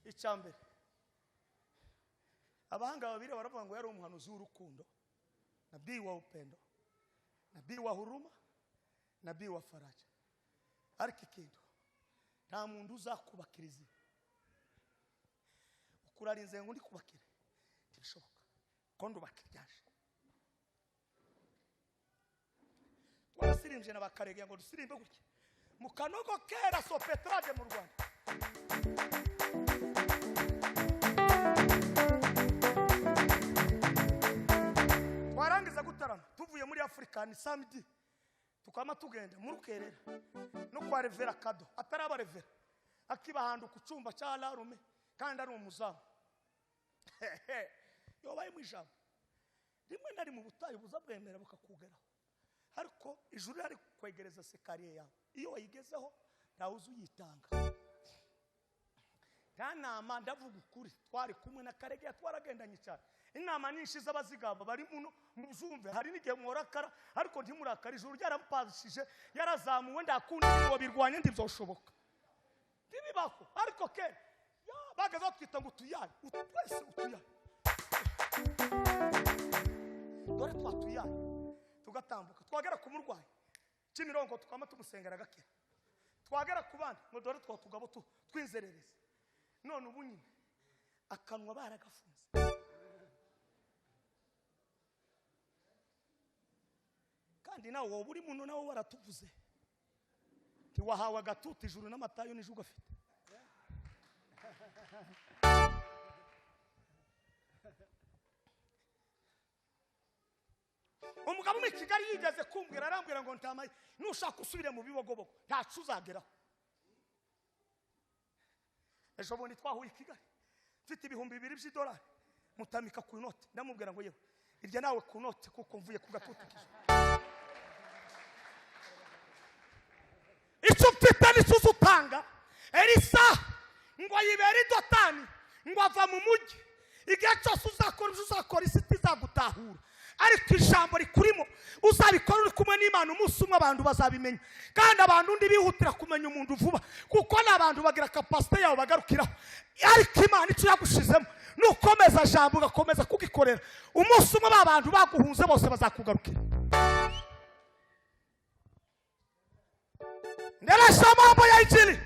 Icya mbere, abahanga babiri baravuga ngo yari umuhanuzi w'urukundo, nabii wa upendo, nabii wa huruma, nabii wa faraja. Ariko ikintu, nta muntu uzakubakira izina. Ukurarinze ngo ndikubakire, ntibishoboka ko ndubaka iryaje. Twarasirimbye na bakaregeye ngo dusirimbe gutya mu kanogo kera sopetrade mu Rwanda. Twarangiza gutarama tuvuye muri Afurika, ni samedi, tukaba tugenda mu rukerera no kwa revera kado, ataraba revera, akibahanda ku cyumba cya larume kandi ari umuzamu. Yobaye mu ijambo rimwe na rimwe, ubutayu buza bwemera bukakugeraho, ariko ijuru riri kwegereza sekariye yawe. Iyo wayigezeho ntawe uzi uyitanga, nta nama. Ndavuga ukuri, twari kumwe na Karegeya, twaragendanye cyane. Inama nyinshi z'abazigaba bari muno muzumve. Hari n'igihe mworakara ariko ntimurakare, ijuru ryaramupashije, yarazamuwe, ndakunda ngo birwanye ntibyoshoboka, ntibibaho. Ariko kera bagaze batwita ngo utuyaye twese, utuyaye, dore twatuyaye. Tugatambuka, twagera ku murwayi Kimironko tukaba tumusengera agakira, twagera ku bandi ngo dore twa tugabo twinzererezi. None ubu nyine akanwa baragafunze. Kandi nawe wowe uri muno, nawe waratuvuze, ntiwahawe agatuti ijuru n'amatayo n'ijuru ugafite. Umugabo umwe i Kigali yigeze kumbwira, arambwira ngo ntamaye, nushaka usubire mu Bibogobogo, ntacu uzageraho. Ejo bundi twahuye i Kigali, mfite 2000 by'idolari, mutamika ku note, ndamubwira ngo yewe irya nawe ku note, kuko mvuye ku gatuti k'ijuru. Icyo mfite nicyo uza utanga. Elisa ngo ayibere i Dotani, ngo ava mu mujyi. Igihe cyose uzakora ibyo uzakora, isi itazagutahura, ariko ijambo rikurimo uzabikora uri kumwe n'Imana, umunsi umwe abantu bazabimenya. Kandi abantu undi bihutira kumenya umuntu vuba, kuko ni abantu bagira kapasite yabo bagarukiraho, ariko Imana icyo yagushizemo nukomeza jambo ugakomeza kugikorera, umunsi umwe ba bantu baguhunze bose bazakugarukira. Nderesha mambo ya injili.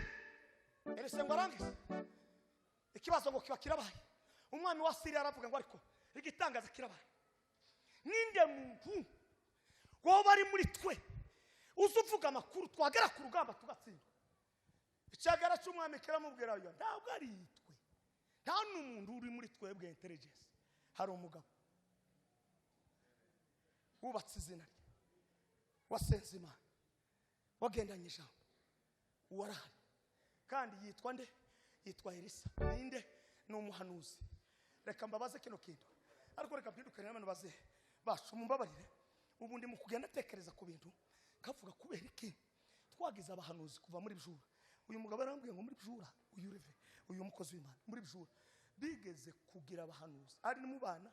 Elisa ngo arangize ikibazo, ngo kiba kirabaye. Umwami wa Siriya aravuga ngo ariko igitangaza kirabaye, ninde muntu woba ari muri twe uza uvuga amakuru twagera ku rugamba tugatsinda? Icyagara cy'umwami kiramubwira yo, ntabwo ari twe, nta n'umuntu uri muri twebwe intelligence. Hari umugabo wubatse izina rye, wasenze Imana, wagendanye ijambo, uwarahari, kandi yitwa nde? Yitwa Elisa. Ninde? Ni umuhanuzi. Reka mbabaze kino kintu, ariko reka mpindukane n'abantu baze bacu, mumbabarire. Ubu ndi mu kugenda atekereza ku bintu, kavuga kubera iki twagize abahanuzi kuva muri Bijura. Uyu mugabo yarambwiye ngo muri Bijura, uyu reve, uyu mukozi w'Imana, muri Bijura bigeze kugira abahanuzi ari mu bana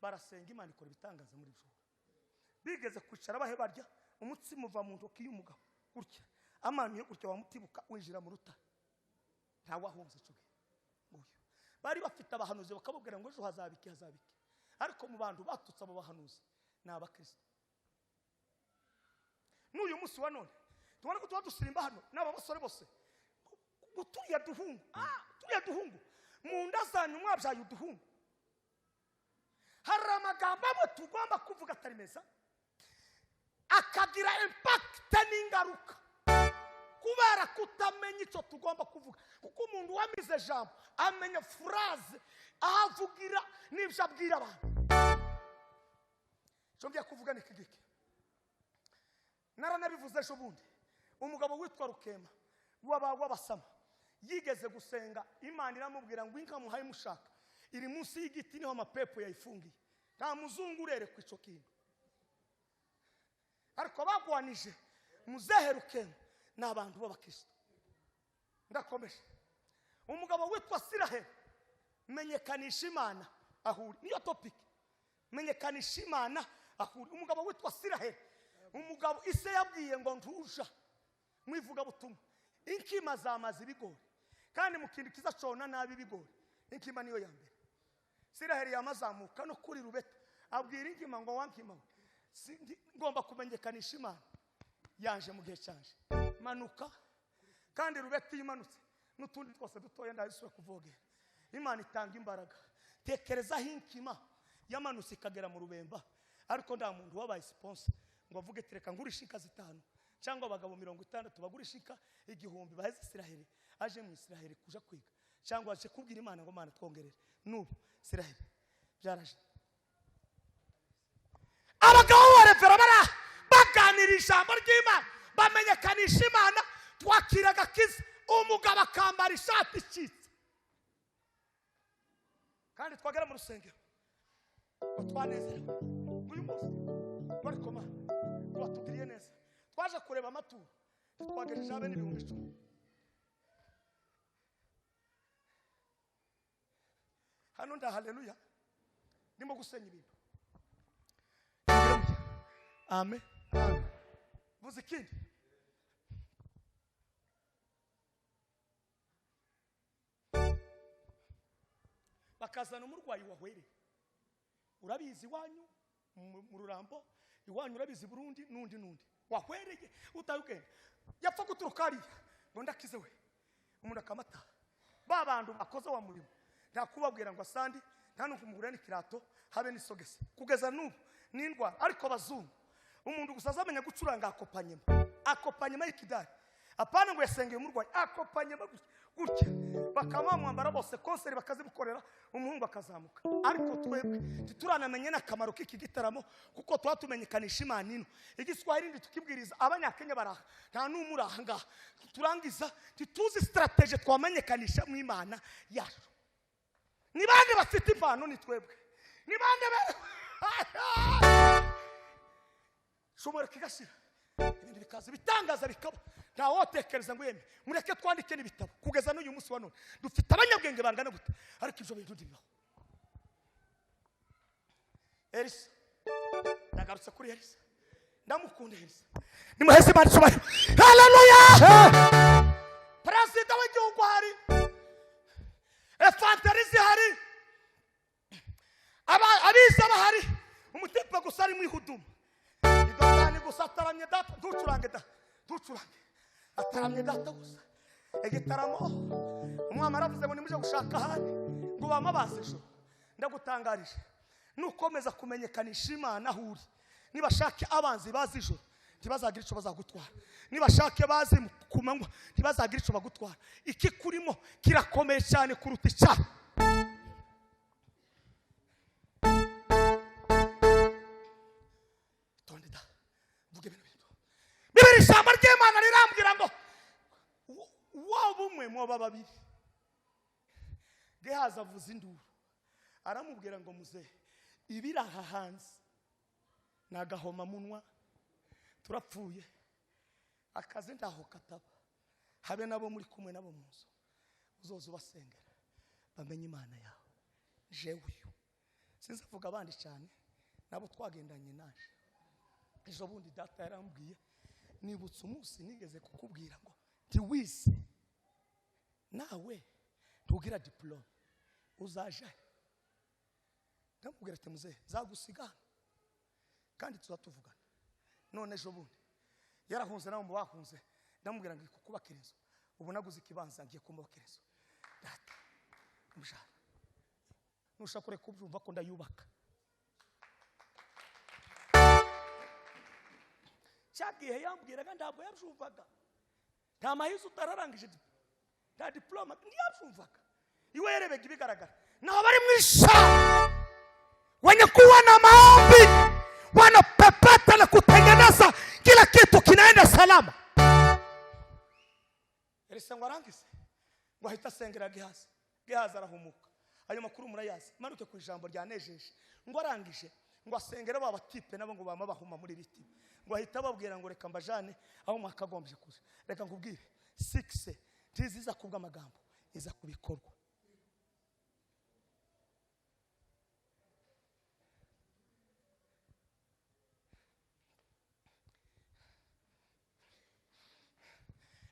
barasenga, Imana ikora ibitangaza. Muri Bijura bigeze kwicara bahe barya umutsima uva mu ntoki y'umugabo gutya, amanuye gutya, wamutibuka winjira mu rutare, ntawe wahunze icyo gihe. Nguyu bari bafite abahanuzi, bakababwira ngo ejo hazabiki hazabiki. Ariko mu bantu batutse abo bahanuzi ni abakristo. N'uyu munsi wa none Tubona ko tuba dusirimba hano n'aba basore bose turiya duhungu, turiya duhungu mu nda zanyu mwabyaye uduhungu. Hari amagambo amwe tugomba kuvuga atari meza akagira impact n'ingaruka kubera kutamenya icyo tugomba kuvuga, kuko umuntu wamize jambo amenya phrase aho avugira n'ibyo abwira abantu. Icyo ngiye kuvuga ni iki, naranabivuze ejo bundi. Umugabo witwa Rukema w'Abasama yigeze gusenga, Imana iramubwira ngo inka muhaye mushaka iri munsi y'igiti, niho amapepo yayifungiye, nta muzungu urerekwa icyo kintu. Ariko bagwanije muzehe Rukema ni abantu b'abakristo. Ndakomeje. Umugabo witwa Siraheli, menyekanisha Imana ahuri, niyo topic, menyekanisha Imana ahuri. Umugabo witwa Siraheli, umugabo ise yabwiye ngo ntuja mwivuga butumwa, inkima zamaze ibigori, kandi mu kintu kizacona nabi ibigori inkima niyo ya mbere. Siraheli yamazamuka no kuri rubeta abwira inkima ngo wankima we, ngomba kumenyekanisha Imana yanje mu gihe cyanje, manuka. Kandi rubeta imanutse n'utundi twose dutoya ndabisubira kuvogera. Imana itanga imbaraga. Tekereza inkima yamanutse ikagera mu rubemba, ariko nta muntu wabaye sponsor ngo avuge tereka ngurisha inka 5 cyangwa abagabo 60 bagurisha inka 1000 baheze Siraheli aje mu Isiraheli kuja kwiga, cyangwa aje kubwira Imana ngo Mana twongerere. N'ubu Siraheli byaraje. Abagabo barevera bara baganira ijambo ry'Imana, bamenyekanisha Imana, twakira agakiza. Umugabo akambara ishati icitse, kandi twagera mu rusengero ngo twanezerewe uyu munsi bariko Mana twatugiriye neza. Twaje kureba amaturo twagejeje abe 10,000. Hano nda haleluya, ndimo gusenya ibintu. Amen. Vuze ikindi. Bakazana umurwayi wahwereye, urabizi iwanyu mu Rurambo, iwanyu urabizi Burundi, nundi wahwereye utayugenda yapfa guturuka hariya ngo ndakize we, umuntu akamata. Ba bantu bakoze wa murimo nta kubabwira ngo asandi, nta nukumugurira n'ikirato habe n'isogesi kugeza n'ubu n'indwara. Ariko bazungu umuntu gusa azamenya gucuranga akopanyema, akopanyema y'ikidari, apana ngo yasengeye umurwayi, akopanyema gutya bakamwambara bose, konseri bakazimukorera, umuhungu akazamuka. Ariko twebwe ntituranamenye n'akamaro k'iki gitaramo, kuko twatumenyekanisha Imana ino. Igiswahili nditukibwiriza abanyakenya baraha, nta n'umwe uraha ngaha. Turangiza ntituzi strategy twamenyekanisha mu Imana yacu. Ni bande bafite impano? Ni twebwe. Ni bande shobora kigashira ibintu bikaza bitangaza bikaba, nta wotekereza ngo yeme mureke twandike n'ibitabo. Kugeza n'uyu munsi wa none dufite abanyabwenge bangana gute, ariko ibyo bintu ntibibaho. Elisa, ndagarutse kuri Elisa, ndamukunda Elisa, nimuheze Imana icyubahiro. Haleluya! Perezida w'igihugu hari, efanterizi hari, abize bahari, umutipe gusa ari mu ihuduma idotani gusa ataramye data, ntucurange da, ntucurange, ataramye data gusa. Igitaramo umwami aravuze ngo nimuje gushaka ahandi ngo bamabaze ejo. Ndagutangarije, nukomeza kumenyekanisha Imana aho uri, nibashake abanzi bazi ijoro ntibazagira icyo bazagutwara, nibashake bazi ku manywa ntibazagira icyo bagutwara. Iki kurimo kirakomeye cyane kuruta icyaha. Itonde da, mvuge ibintu bintu. Bibiri ijambo ry'Imana rirambwira ngo waba umwe mwoba babiri. Gehazi avuza induru aramubwira ngo muzehe, ibiri aha hanze ni agahomamunwa, turapfuye, akazi ntaho kataba, habe nabo muri kumwe nabo mu nzu, uzoza ubasengera bamenye Imana yawe. Jewe uyu sinzavuga abandi cyane, nabo twagendanye naje ejo bundi data yarambwiye, nibutse umunsi nigeze kukubwira ngo ntiwize nawe ntugira diplome uzaje. Ndamubwira ati muzehe nzagusiga kandi tuzatuvugana. None ejo bundi yarahunze nabo mu bahunze Ndamubwira ngo kukubakira inzu, ubu naguze ikibanza, ngiye kumubakira inzu. Data umushahara, nushaka kureka kubyumva ko ndayubaka. Cyagihe yambwiraga ntabwo yabyumvaga, nta mahizo utararangije, nta diploma, ntiyabyumvaga. Iwe yarebaga ibigaragara. Naho bari mu ishamba wenye kuwa na maombi wanapepeta na kutengeneza kila kitu kinaenda salama. Elisa ngo arangize, ngo ahita asengera Gehazi. Gehazi arahumuka. Ayo makuru murayazi. Manuke ku ijambo ryanejeje. Ngo arangije, ngo asengere ba batipe nabo ngo bama bahuma muri biti, ngo ahita ababwira ngo reka mbajane aho mwakagombye kuja. Reka nkubwire, 6 ntiziza kubwa amagambo, iza kubikorwa.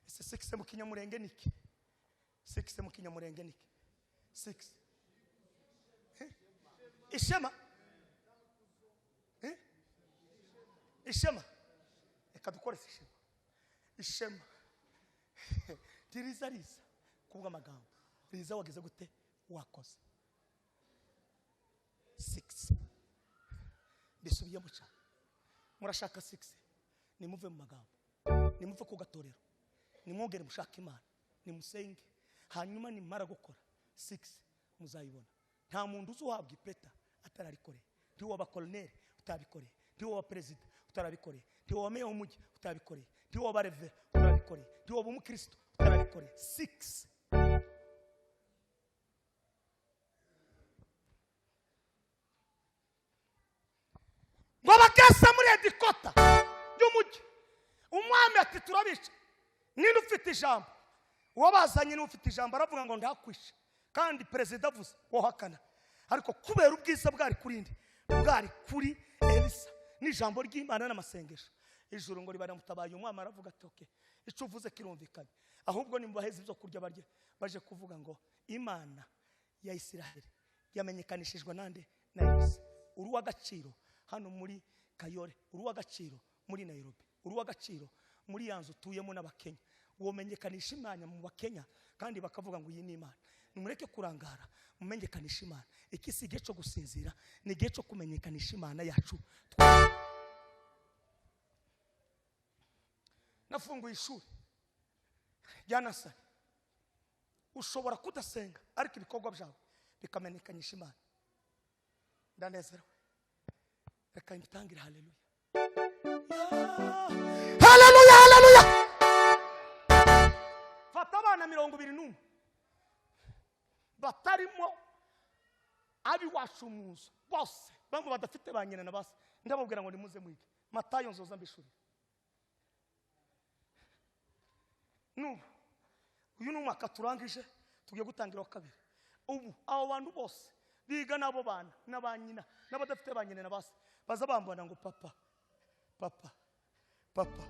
Ese 6 mu Kinyamurenge niki? 6 mu Kinyamurenge niki? 6 ishema. Ishema. Reka dukoreshe ishema. Ishema ntiriza riza kubwa amagambo, riza wagize gute? Wakoze. 6 mbisubiyemo cyane. Murashaka 6, nimuve mu magambo, nimuve ku gatorero, nimwongere mushake Imana, nimusenge, hanyuma nimara gukora 6 muzayibona. Nta muntu uzuhabwa ipeta atararikoreye. Ntiwoba koloneli utabikoreye, ntiwoba perezida utarabikoreye, ntiwoba meya w'umujyi utabikoreye, ntiwoba revera utarabikoreye, ntiwoba umukristo utarabikoreye. 6 ngo bageze muri edikota y'umujyi, umwami ati turabica, ninde ufite ijambo? Uwo bazanye niwe ufite ijambo, aravuga ngo ndakwishe. Kandi perezida avuze wohakana, ariko kubera ubwiza bwari kuri nde? Bwari kuri Elisa n'ijambo ry'Imana n'amasengesho, ijuru ngo ribaramutabaye. Umwami aravuga ati okay, icyo uvuze kirumvikanye, ahubwo nimubaheze ibyo kurya barye. Baje kuvuga ngo Imana ya Isiraheli yamenyekanishijwe nande? Na Elisa. Uri uw'agaciro hano muri Kayore, uri uw'agaciro muri Nairobi, uri uw'agaciro muri ya nzu utuyemo n'Abakenya. Womenyekanisha Imana mu Bakenya kandi bakavuga ngo iyi ni Imana. Nimureke kurangara, mumenyekanisha Imana. Iki si igihe cyo gusinzira, ni igihe cyo kumenyekanisha Imana yacu. Nafunguye ishuri rya nasari. Ushobora kudasenga ariko ibikorwa byawe bikamenyekanisha Imana. Ndanezerewe, reka mbitangire. Haleluya, haleluya, haleluya. Fata abana 21 batarimo abiwacu mu nzu bose, bamwe badafite ba nyina na base, ndababwira ngo nimuze mwige Matayo, nzoza mbishurira. N'ubu uyu ni umwaka turangije, tugiye gutangira wa kabiri. Ubu abo bantu bose biga n'abo bana na ba nyina n'abadafite ba nyina na base, baza bambona ngo papa, papa, papa,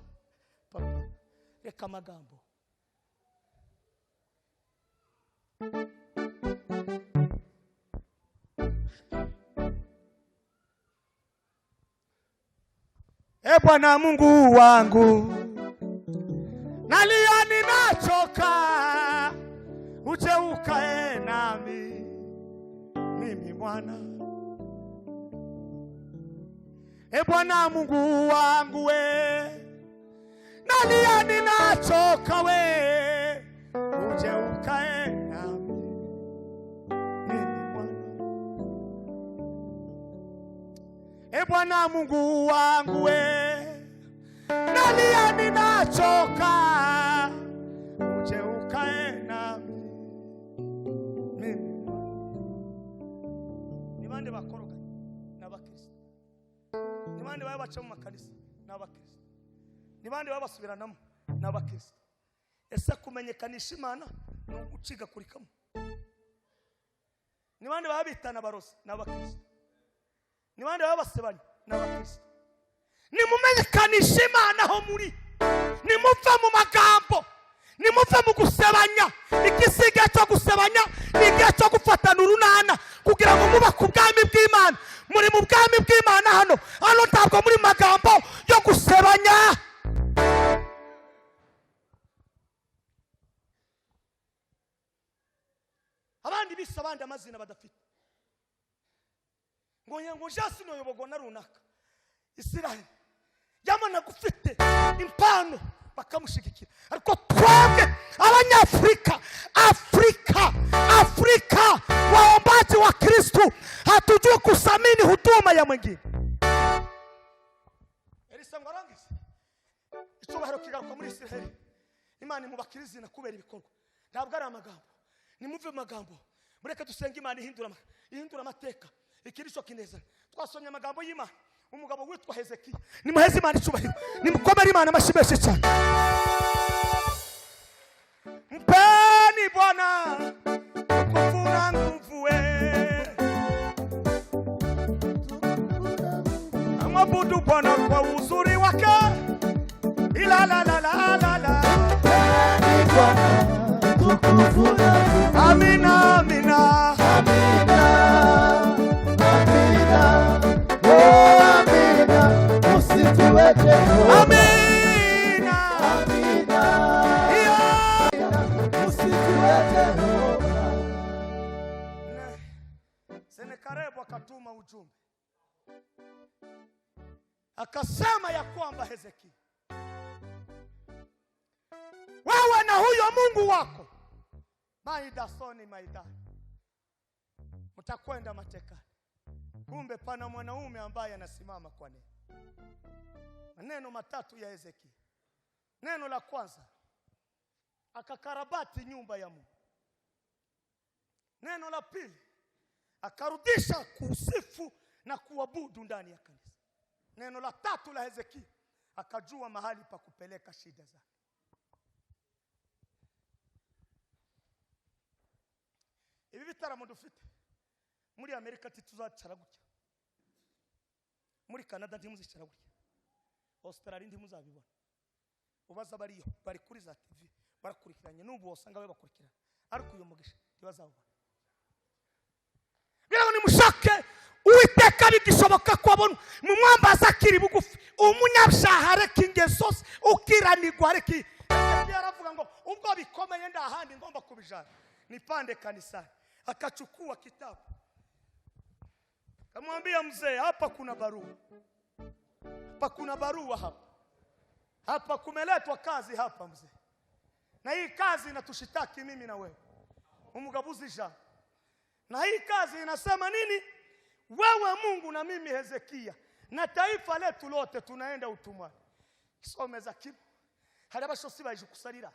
papa. Reka amagambo. E Bwana Mungu wangu, nalia ninachoka, uje ukae nami mimi mwana. E Bwana Mungu wangu we, nalia ninachoka we, uje ukae nami mimi mwana. E Bwana Mungu wangu we, nalia ninachoka, uje ukae nami mimi mwana. Ni bande bakoroga? Ni Abakristo. Ni bande baba baca mu makanisa? Ni Abakristo. Ni bande baba basubiranamo? Ni Abakristo. Ese kumenyekanisha Imana ni ugucigakurikamo? Ni bande baba bitana abarozi? Ni Abakristo. Ni bande baba basebanya? Ni Abakristo. Nimumenyekanishe Imana aho muri, nimuve mu magambo, nimuve mu gusebanya. Iki si igihe cyo gusebanya, ni igihe cyo gufatana urunana kugira ngo mube ku bwami bw'Imana. Muri mu bwami bw'Imana hano, hano ntabwo muri magambo yo gusebanya. Bise abandi amazina badafite, ngo ngo jasi noyobogwa na runaka. Isiraheli yabonaga ufite impano bakamushigikira, ariko twebwe Abanyafurika, Afrika, Afrika, waombaji wa Kristu hatujui kusamini huduma ya mwingine. Elisa ngo arangize, icyubahiro kigaruka muri Isiraheli. Imana imubakira izina kubera ibikorwa, ntabwo ari amagambo. Nimuve mu magambo, mureke dusenge Imana ihindura amateka. Iki nicyo kinezana. Twasomye amagambo y'Imana, umugabo witwa Hezekiya. Nimuheze Imana icyubahiro, nimukomere Imana amashyi menshi cyane. Mpeni Bwana utukufu na nguvu, we amwabudu Bwana kwa uzuri wake, ila la la la la la. Utukufu na nguvu. Amina, amina. Amina, amina, oh amina, usifiwe Jehova. Amina. Amina, Yeah. usifiwe Jehova. Senakarebu akatuma ujumbe akasema ya kwamba, Hezekia, wewe na huyo Mungu wako maidasoni maidani mtakwenda matekani. Kumbe pana mwanaume ambaye anasimama kwa neno. Maneno matatu ya Hezekia. Neno la kwanza, akakarabati nyumba ya Mungu. Neno la pili, akarudisha kusifu na kuabudu ndani ya kanisa. Neno la tatu la Hezekia, akajua mahali pa kupeleka shida zake. Ibi bitaramo dufite muri Amerika ntituzacara gutya, muri Canada ntimuzicara gutya, Australia ntimuzabibona. Ubaza bariyo bari kuri za TV barakurikiranye, n'ubu wasanga bakurikirana, ariko uyu mugisha ntibazawubona. Rero nimushake Uwiteka bigishoboka ko abona, mumwambaza akiri bugufi. Umunyabyaha areka ingeso ze, ukiranirwa areka. Hezekiya aravuga ngo ubwo bikomeye nda handi ngomba kubijana nipande kanisani. Akachukua kitabu, kamwambia mzee, hapa kuna barua, hapa kuna barua, hapa hapa kumeletwa kazi hapa mzee, na hii kazi inatushitaki mimi na wewe. Umugabo uzi ijambo, na hii kazi inasema nini? Wewe Mungu na mimi Hezekia na taifa letu lote tunaenda utumwani. Kisomeza kimwe, hari abashosi baje kusarira.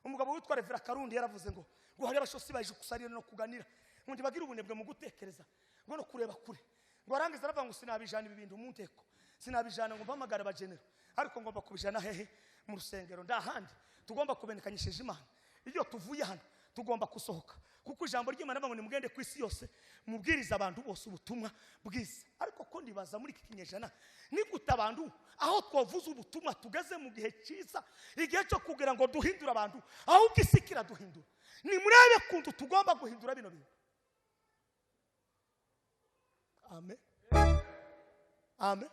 Umugabo witwa Revera Karundi yaravuze ngo hari abashosi baje kusarira no kuganira, ngo ntibagira ubunebwe mu gutekereza ngo no kureba kure. Ngo arangiza aravuga ngo sinabijana ibi bintu mu nteko, sinabijana ngo mpamagare abagenero, ariko ngomba kubijana hehe? Mu rusengero. Ndahandi tugomba kubenekanyishije Imana. Iyo tuvuye hano tugomba gusohoka, kuko ijambo ry'Imana rivuga ngo nimugende ku isi yose mubwirize abantu bose ubutumwa bwiza. Ariko ko ndibaza muri iki kinyejana ni gute abantu aho twavuze ubutumwa tugeze mu gihe cyiza, igihe cyo kugira ngo duhindure abantu, ahubwo isi kiraduhindura. Nimurebe kuntu tugomba guhindura bino bintu. Amen, amen.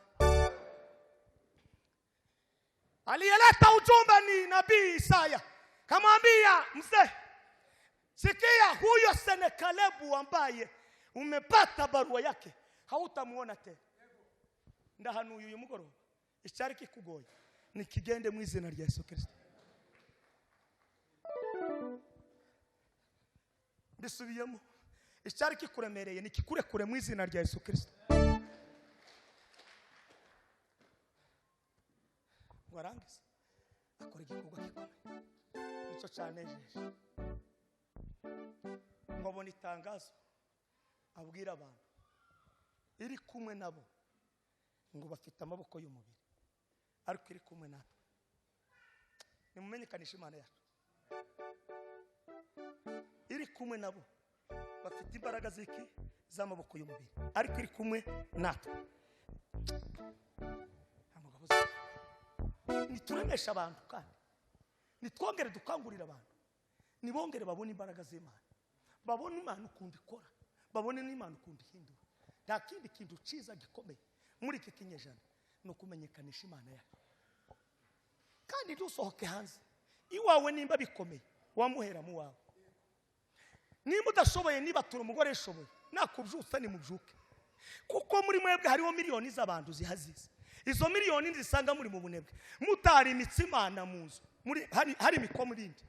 Aliyeleta ujumbe ni nabii Isaya, kamwambia mzee, sikia, huyo Senakeribu ambaye umepata barua yake hautamuona tena. Ndahanuye uyu mugoroba, icyari kikugoye nikigende mu izina rya Yesu Kristo. Mbisubiyemo, icyari kikuremereye nikikurekure mu izina rya Yesu Kristo. Ngo arangize akora igikorwa gikomeye, nicyo cyanejeje. Ngo abone itangazo abwira abantu iri kumwe nabo, ngo bafite amaboko y'umubiri ariko iri kumwe natwe. Nimumenyekanishe Imana yacu iri kumwe nabo, bafite imbaraga ziki z'amaboko y'umubiri ariko iri kumwe natwe. Nituremesha abantu kandi nitwongere dukangurira abantu, nibongere babone imbaraga z'Imana, babone Imana ukuntu ikora, babone n'Imana ukuntu ihindura. Nta kindi kintu cyiza gikomeye muri iki kinyejana ni ukumenyekanisha Imana yacu. Kandi ntusohoke hanze iwawe, nimba bikomeye wamuhera mu wawe. Nimba udashoboye, nibatura umugore ishoboye, nakubyutsa nimubyuke, kuko muri mwebwe hariho miliyoni z'abantu zihazize. Izo miliyoni zisanga muri mu bunebwe, mutari imitsi Imana mu nzu, muri hari imikomo ibindi.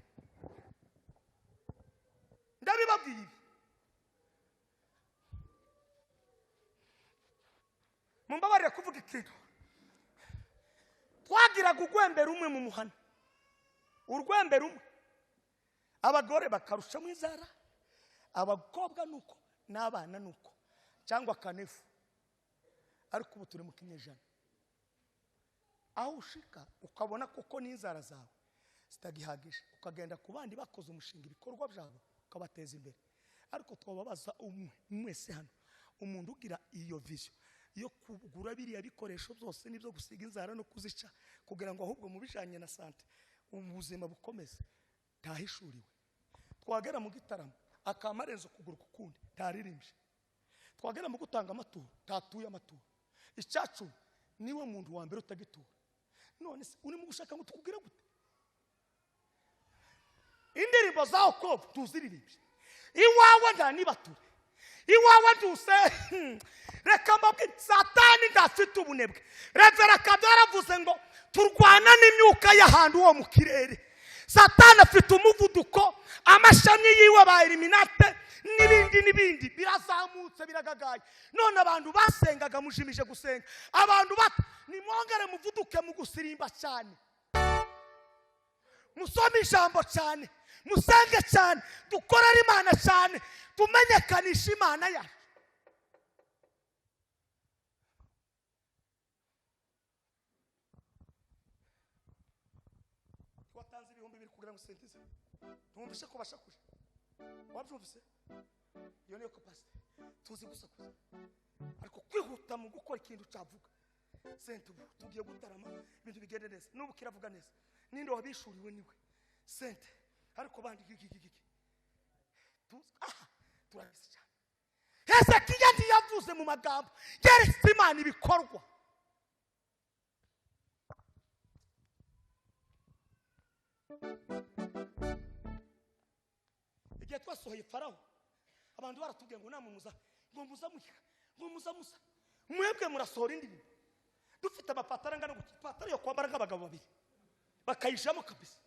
Ndabibabwiye ibi, mumbabarire kuvuga ikintu. Twagiraga urwembe rumwe mu muhana, urwembe rumwe, abagore bakarushamo inzara, abakobwa nuko n'abana nuko, cyangwa kanefu. Ariko ubu turi mu kinyejana aho ushika ukabona kuko n'inzara zawe zitagihagije, ukagenda ku bandi bakoze umushinga, ibikorwa byabo ukabateza imbere. Ariko twababaza umwe mwese hano, umuntu ugira iyo vision yo kugura biriya bikoresho byose n'ibyo gusiga inzara no kuzica, kugira ngo ahubwo mu bijanye na sante ubuzima bukomeze, ntahishuriwe. Twagera mu gitaramo akamarenzo kuguru kukundi, ntaririmbye. Twagera mu gutanga amaturo, ntatuye amaturo. Icyacu niwe muntu wa mbere utagitura. None se urimo gushaka ngo tukubwire gute? Indirimbo za Okovu tuziririmbye, iwawe nta nibature, iwawe ntuse. Reka mbabwire, Satani ndafite ubunebwe. Revera Kado yaravuze ngo turwana n'imyuka y'ahantu ho mu kirere. Satani afite umuvuduko, amashami yiwe ba Illuminati n'ibindi n'ibindi birazamutse, biragagaye. None abantu basengaga mujimije gusenga, abantu bata nimwongere muvuduke mu gusirimba cyane, musome ijambo cyane, musenge cyane, dukorere Imana cyane, tumenyekanishe Imana yacu. Watanze 2000 kugira ngo usentize, ntumvishe ko bashakuje. Wabyumvise? Iyo niyo capacity tuzi gusakuza, ariko kwihuta mu gukora ikintu cyavuga sente. Ubu tugiye gutarama, ibintu bigende neza, n'ubu kiravuga neza. Ninde wabishuriwe? Niwe sente. Ariko bandi gigigigi tuzi aha turabizi cyane. Hezekiya ntiyavuze mu magambo, yeretse Imana ibikorwa. Igihe twasohoye Farawo, abantu baratubwiye ngo namwe muza, ngo muza muya, ngo muza musa, mwebwe murasohora indirimbo. Dufite amapataro angana gutya, ipataro yo kwambara nk'abagabo babiri bakayijamo kabisa,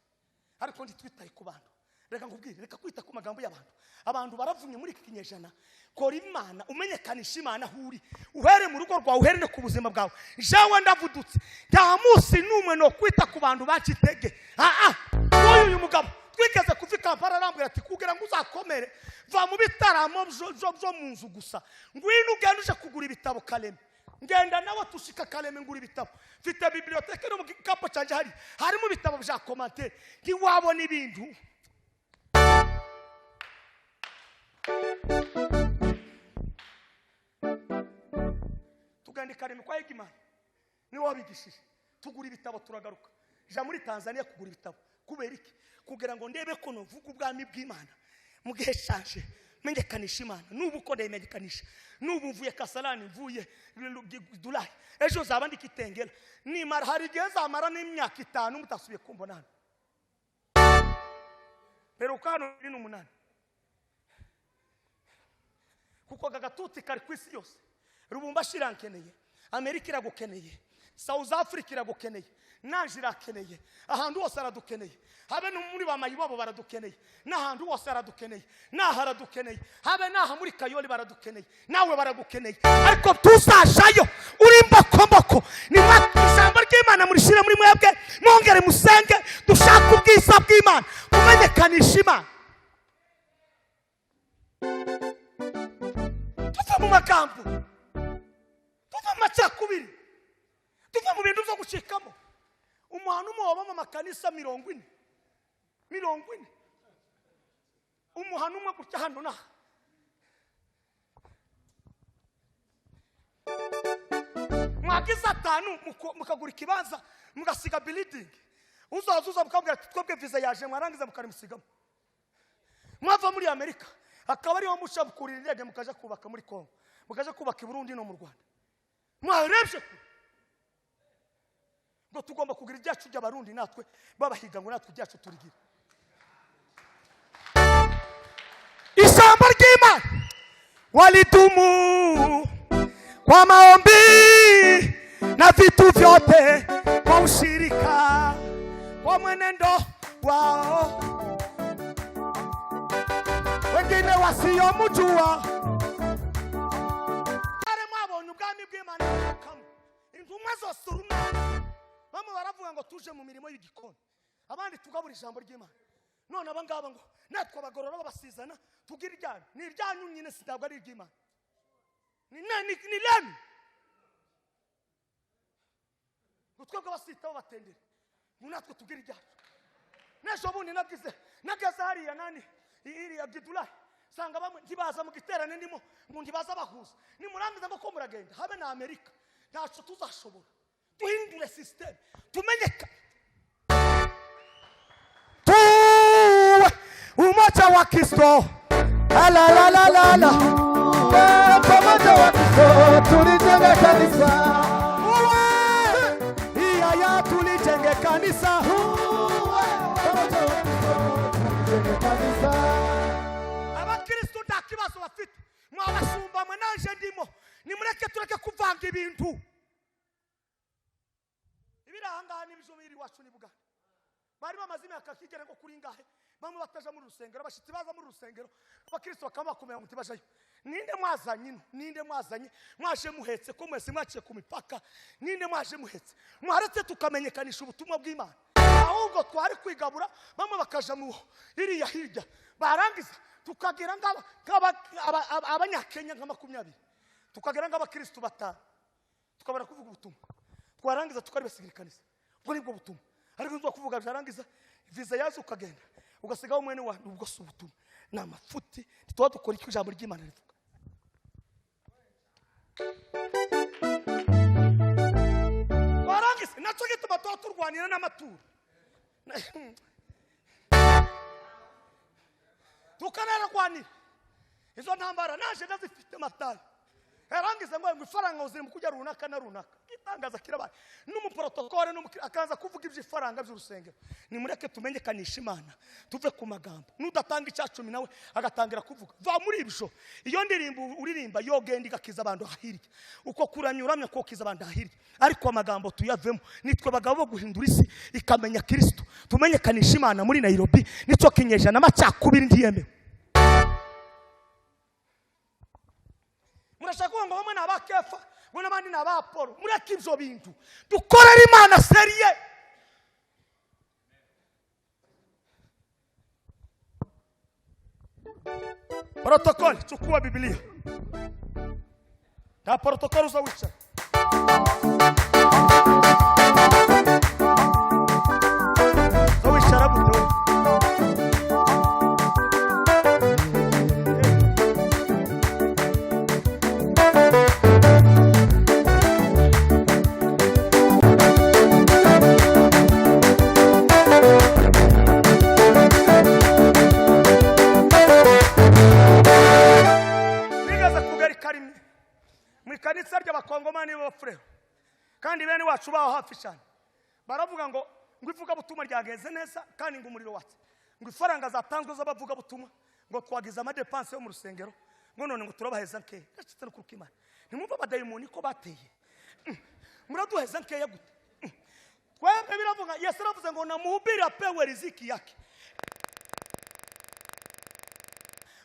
ariko ntitwitaye ku bantu. Reka nkubwire, reka kwita ku magambo y'abantu. Abantu baravumye muri iki kinyejana. Kora Imana, umenyekanisha Imana aho uri, uhere mu rugo rwawe, uhere no ku buzima bwawe. Jewe ndavudutse, nta munsi n'umwe no kwita ku bantu bacitege. Uyu mugabo twigeze kuva i Kampala arambwira ati kugira ngo uzakomere, va mu bitaramo byo mu nzu gusa, ngwino ugende uje kugura ibitabo Kareme. Ngenda nawe tushika Kareme, ngura ibitabo. Mfite biblioteke no mu gikapo cyanjye hari harimo ibitabo bya commentaire, ntiwabona ibintu. Tugenda i Kareme kwa Hegimani, niwe wabigishije, tugura ibitabo turagaruka. Ja muri Tanzania kugura ibitabo kubera iki? Kugira ngo ndebe ko novuga ubwami bw'Imana mu gihe canje, menyekanisha Imana. N'ubu ko ndayimenyekanisha, n'ubu mvuye Kasarani, mvuye Dubai, ejo zaba ndi Kitengela. Nimara hari igihe zamara n'imyaka 5 mutasubiye kumbona hano. Peruka hano 2008, kuko aka gatuti kari ku isi yose. Rubumbashi irankeneye, Amerika iragukeneye, South Africa iragukeneye, naje irakeneye, ahantu hose aradukeneye, habe no muri ba mayibobo baradukeneye, n'ahantu hose aradukeneye, n'aha aradukeneye, habe n'aha muri Kayoli baradukeneye, nawe baragukeneye. Ariko tuzajayo uri mbokomboko. Ni ijambo ry'Imana murishire muri mwebwe, mwongere musenge, dushake ubwiza bw'Imana, tumenyekanishe Imana. Tuva mu magambo, tuva mu macakubiri, tuva mu bintu byo gucikamo. Umuhano umwe wabamo amakanisa 40, 40, umuhano umwe gutya hano naha. Mwagize 5 mukagura ikibanza, mugasiga building, uzaza uza mukabwira ati twebwe visa yaje, mwarangiza mukarimusigamo. Mwava muri Amerika akaba ariho muca mukurira indege, mukaja kubaka muri Congo, mukaja kubaka i Burundi no mu Rwanda. Mwarebye kure ngo tugomba kugira ibyacu by'Abarundi, natwe babahiga ngo natwe ibyacu turigira. Ijambo bw'Imana walidumu kwa maombi na vitu vyote kwa ushirika kwa mwenendo wao, wengine wasiyomjua. Bare mwabonye ubwami bw'Imana bukamo intumwa zose urunana, bamwe baravuga ngo tuje mu mirimo y'igikoni, abandi tugabura ijambo ry'Imana. None aba ngaba ngo natwe abagorora babasizana tugira iryanyu, ni iryanyu nyine, si ntabwo ari iry'Imana, ni lenu ngo twebwe abasitaho batendere ngo natwe tugire iryacu. N'ejo bundi nabwize nageze hariya nani iriya Gidulayi, sanga bamwe ntibaza mu giterane ndimo, ngo ntibaza bahuza, nimurangiza ngo ko muragenda habe na Amerika, ntacyo tuzashobora. Duhindure system tumenyeka, tuwe umoja wa Kristo. La la la la la. Pamoja wa Kristo tulijenge kanisa. Uwe iya tulijenge kanisa. Pamoja wa Kristo tulijenge kanisa. Abakristo nta kibazo bafite, mwabashumba mwe naje ndimo, nimureke tureke kuvanga ibintu ibiri aha ngaha n'ibyo biri iwacu ni Buganda. Bari bamaze imyaka kigera ngo kuri ngahe bamwe bataja muri rusengero, abashitsi baza muri rusengero, abakristo bakaba bakomera ngo ntibajayo. Ninde mwazanye ino? Ninde mwazanye? Mwaje muhetse ko mwese mwaciye ku mipaka? Ninde mwaje muhetse? Mwaretse tukamenyekanisha ubutumwa bw'Imana. Ahubwo twari kwigabura bamwe bakaja mu iriya hirya, barangiza tukagira Abanyakenya nka 20, tukagira ng'abakristo 5, tukabara kuvuga ubutumwa, twarangiza tukaribasigira ikanisa. Ubwo nibwo butumwa. Ariko nzwa kuvuga byarangiza visa yaje ukagenda ugasigaho mwene wa, ubwo si ubutumwa, ni amafuti. Ntituba dukora icyo ijambo ry'Imana rivuga. Twarangiza nacyo gituma tuba turwanira n'amaturo, tukanarwanira izo ntambara. Naje ndazifite matayo yarangiza ngo ifaranga uziri mu kujya runaka na runaka, itangaza kirabaye n'umuprotokole akaza kuvuga iby'ifaranga by'urusengero. Nimureke tumenyekanishe Imana, tuve ku magambo. Nudatanga icya 10 nawe agatangira kuvuga, va muri ibyo. Iyo ndirimbo uririmba yogenda igakiza abantu ahirya, uko kuramya uramya kokiza abantu ahirya, ariko amagambo tuyavemo. Nitwe bagabo bo guhindura isi ikamenya Kristo. Tumenyekanishe Imana muri Nairobi, nicyo kinyejana amacakubiri ntiyemewe. Murashaka kuvuga ngo bamwe ni aba Kefa, ngo n'abandi ni aba Apolo. Mureke ibyo bintu, dukorere Imana seriye. Protokoli, chukua Biblia. Nta protokoli uza wicara. Uza wicara gute wowe? Nigeze kugera ikarimwe mu ikanisa ry'abakongomani b'abafurero, kandi bene wacu baho hafi cyane, baravuga ngo ivugabutumwa ryagenze neza kandi ngo umuriro watse, ngo ifaranga zatanzwe z'abavugabutumwa, ngo twagize amadepanse yo mu rusengero, ngo none ngo turabaheza nkeya. Ndacitse no kuruka Imana. Ntimwumva abadayimoni ko bateye? Muraduheza nkeya gute? Twebwe biravuga, Yesu aravuze ngo namuhubiri apewe riziki yake.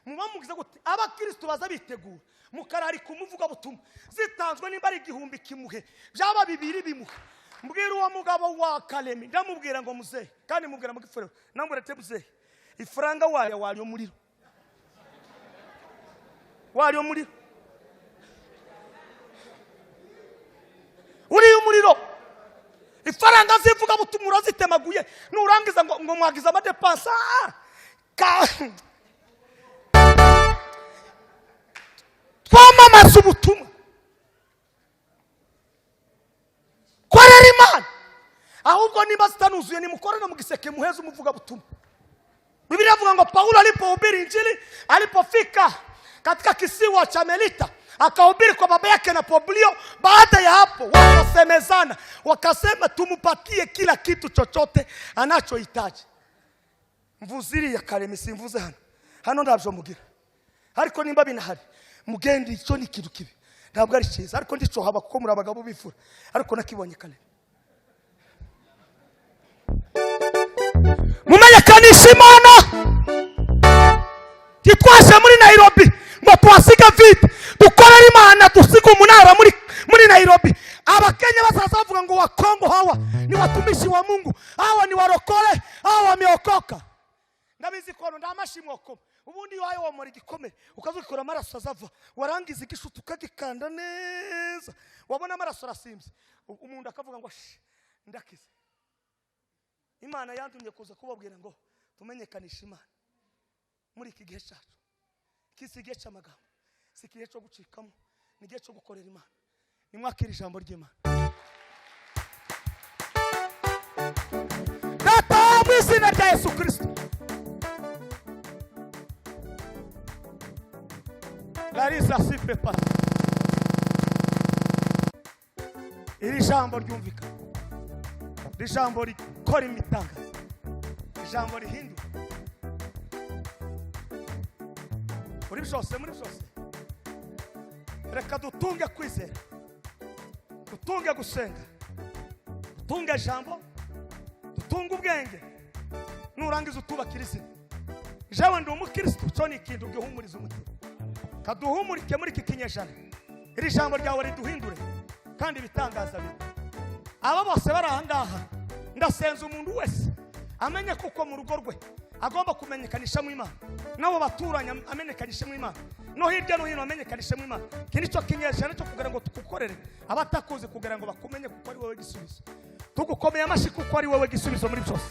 Muba mugize gute? Abakristo baza bitegura mukararika umuvugabutumwa, zitanzwe nimba ari 1000 kimuhe, byaba 2 bimuhe. Mbwira uwo mugabo wa Kalemi, ndamubwira ngo muzehe, kandi mubwira mu gifurero, namubwira ati muzehe, ifaranga waya wari umuriro, wari umuriro, uri umuriro. Ifaranga zivugabutumwa urazitemaguye, nurangiza ngo mwagize amadepansa. Twamamaza ubutumwa, korera Imana. Ahubwo niba zitanuzuye nimukorere mu giseke muheze umuvugabutumwa. Biblia ivuga ngo Paulo alipohubiri Injili, alipofika katika kisiwa cha Melita, akahubiri kwa baba yake na Publio. Baada ya hapo wakasemezana, wakasema tumupatie kila kitu chochote anachohitaji. Mvuziri ya Karemi simvuze hano, hano ndabyo mugira. Ariko nimba binahari, mugende, icyo ni ikintu kibi, ntabwo ari cyiza. Ariko ndicohaba kuko muri abagabo bifura, ariko nakibonye kare. Mumenyekanisha Imana. Ntitwaje muri Nairobi ngo tuhasiga vide. Dukorere Imana, dusiga umunara muri Nairobi. Abakenya bazaza bavuga ngo: "Wakongo hawa ni watumishi wa Mungu, hawa ni warokole, hawa wameokoka." Ndabizi kono ndamashimwoko. Ubundi iwawe womora igikomere, ukaza ukikora, amaraso azava, warangiza igishuti ukagikanda neza, wabona amaraso arasimbye, umuntu akavuga ngo: "Shi, ndakize." Imana yantumye kuza kubabwira ngo tumenyekanishe Imana muri iki gihe cyacu. Iki si igihe cy'amagambo, si igihe cyo gucikamo, ni igihe cyo gukorera Imana. Nimwakire ijambo ry'Imana. Data, mu izina rya Yesu Kirisito, Larisa si prepare. Iri jambo ryumvikana, iri jambo rikora imitangazo, ijambo rihindura muri byose, muri byose. Reka dutunge kwizera, dutunge gusenga, dutunge ijambo, dutunge ubwenge. Nurangiza utubakira izina. Jewe ndi umukristo, cyo ni ikintu gihumuriza umutima. Kaduhumurike muri iki kinyejana. Iri jambo ryawe riduhindure kandi ibitangaza bibe. Aba bose bari aha ngaha, ndasenza umuntu wese amenye kuko mu rugo rwe agomba kumenyekanishamo Imana, n'abo baturanye amenyekanishemo Imana, no hirya no hino amenyekanishemo Imana. Iki ni cyo kinyejana cyo kugira ngo tugukorere, abatakuzi kugira ngo bakumenye, kuko ari wowe gisubizo. Tugukomeye amashyi kuko ari wowe gisubizo muri byose.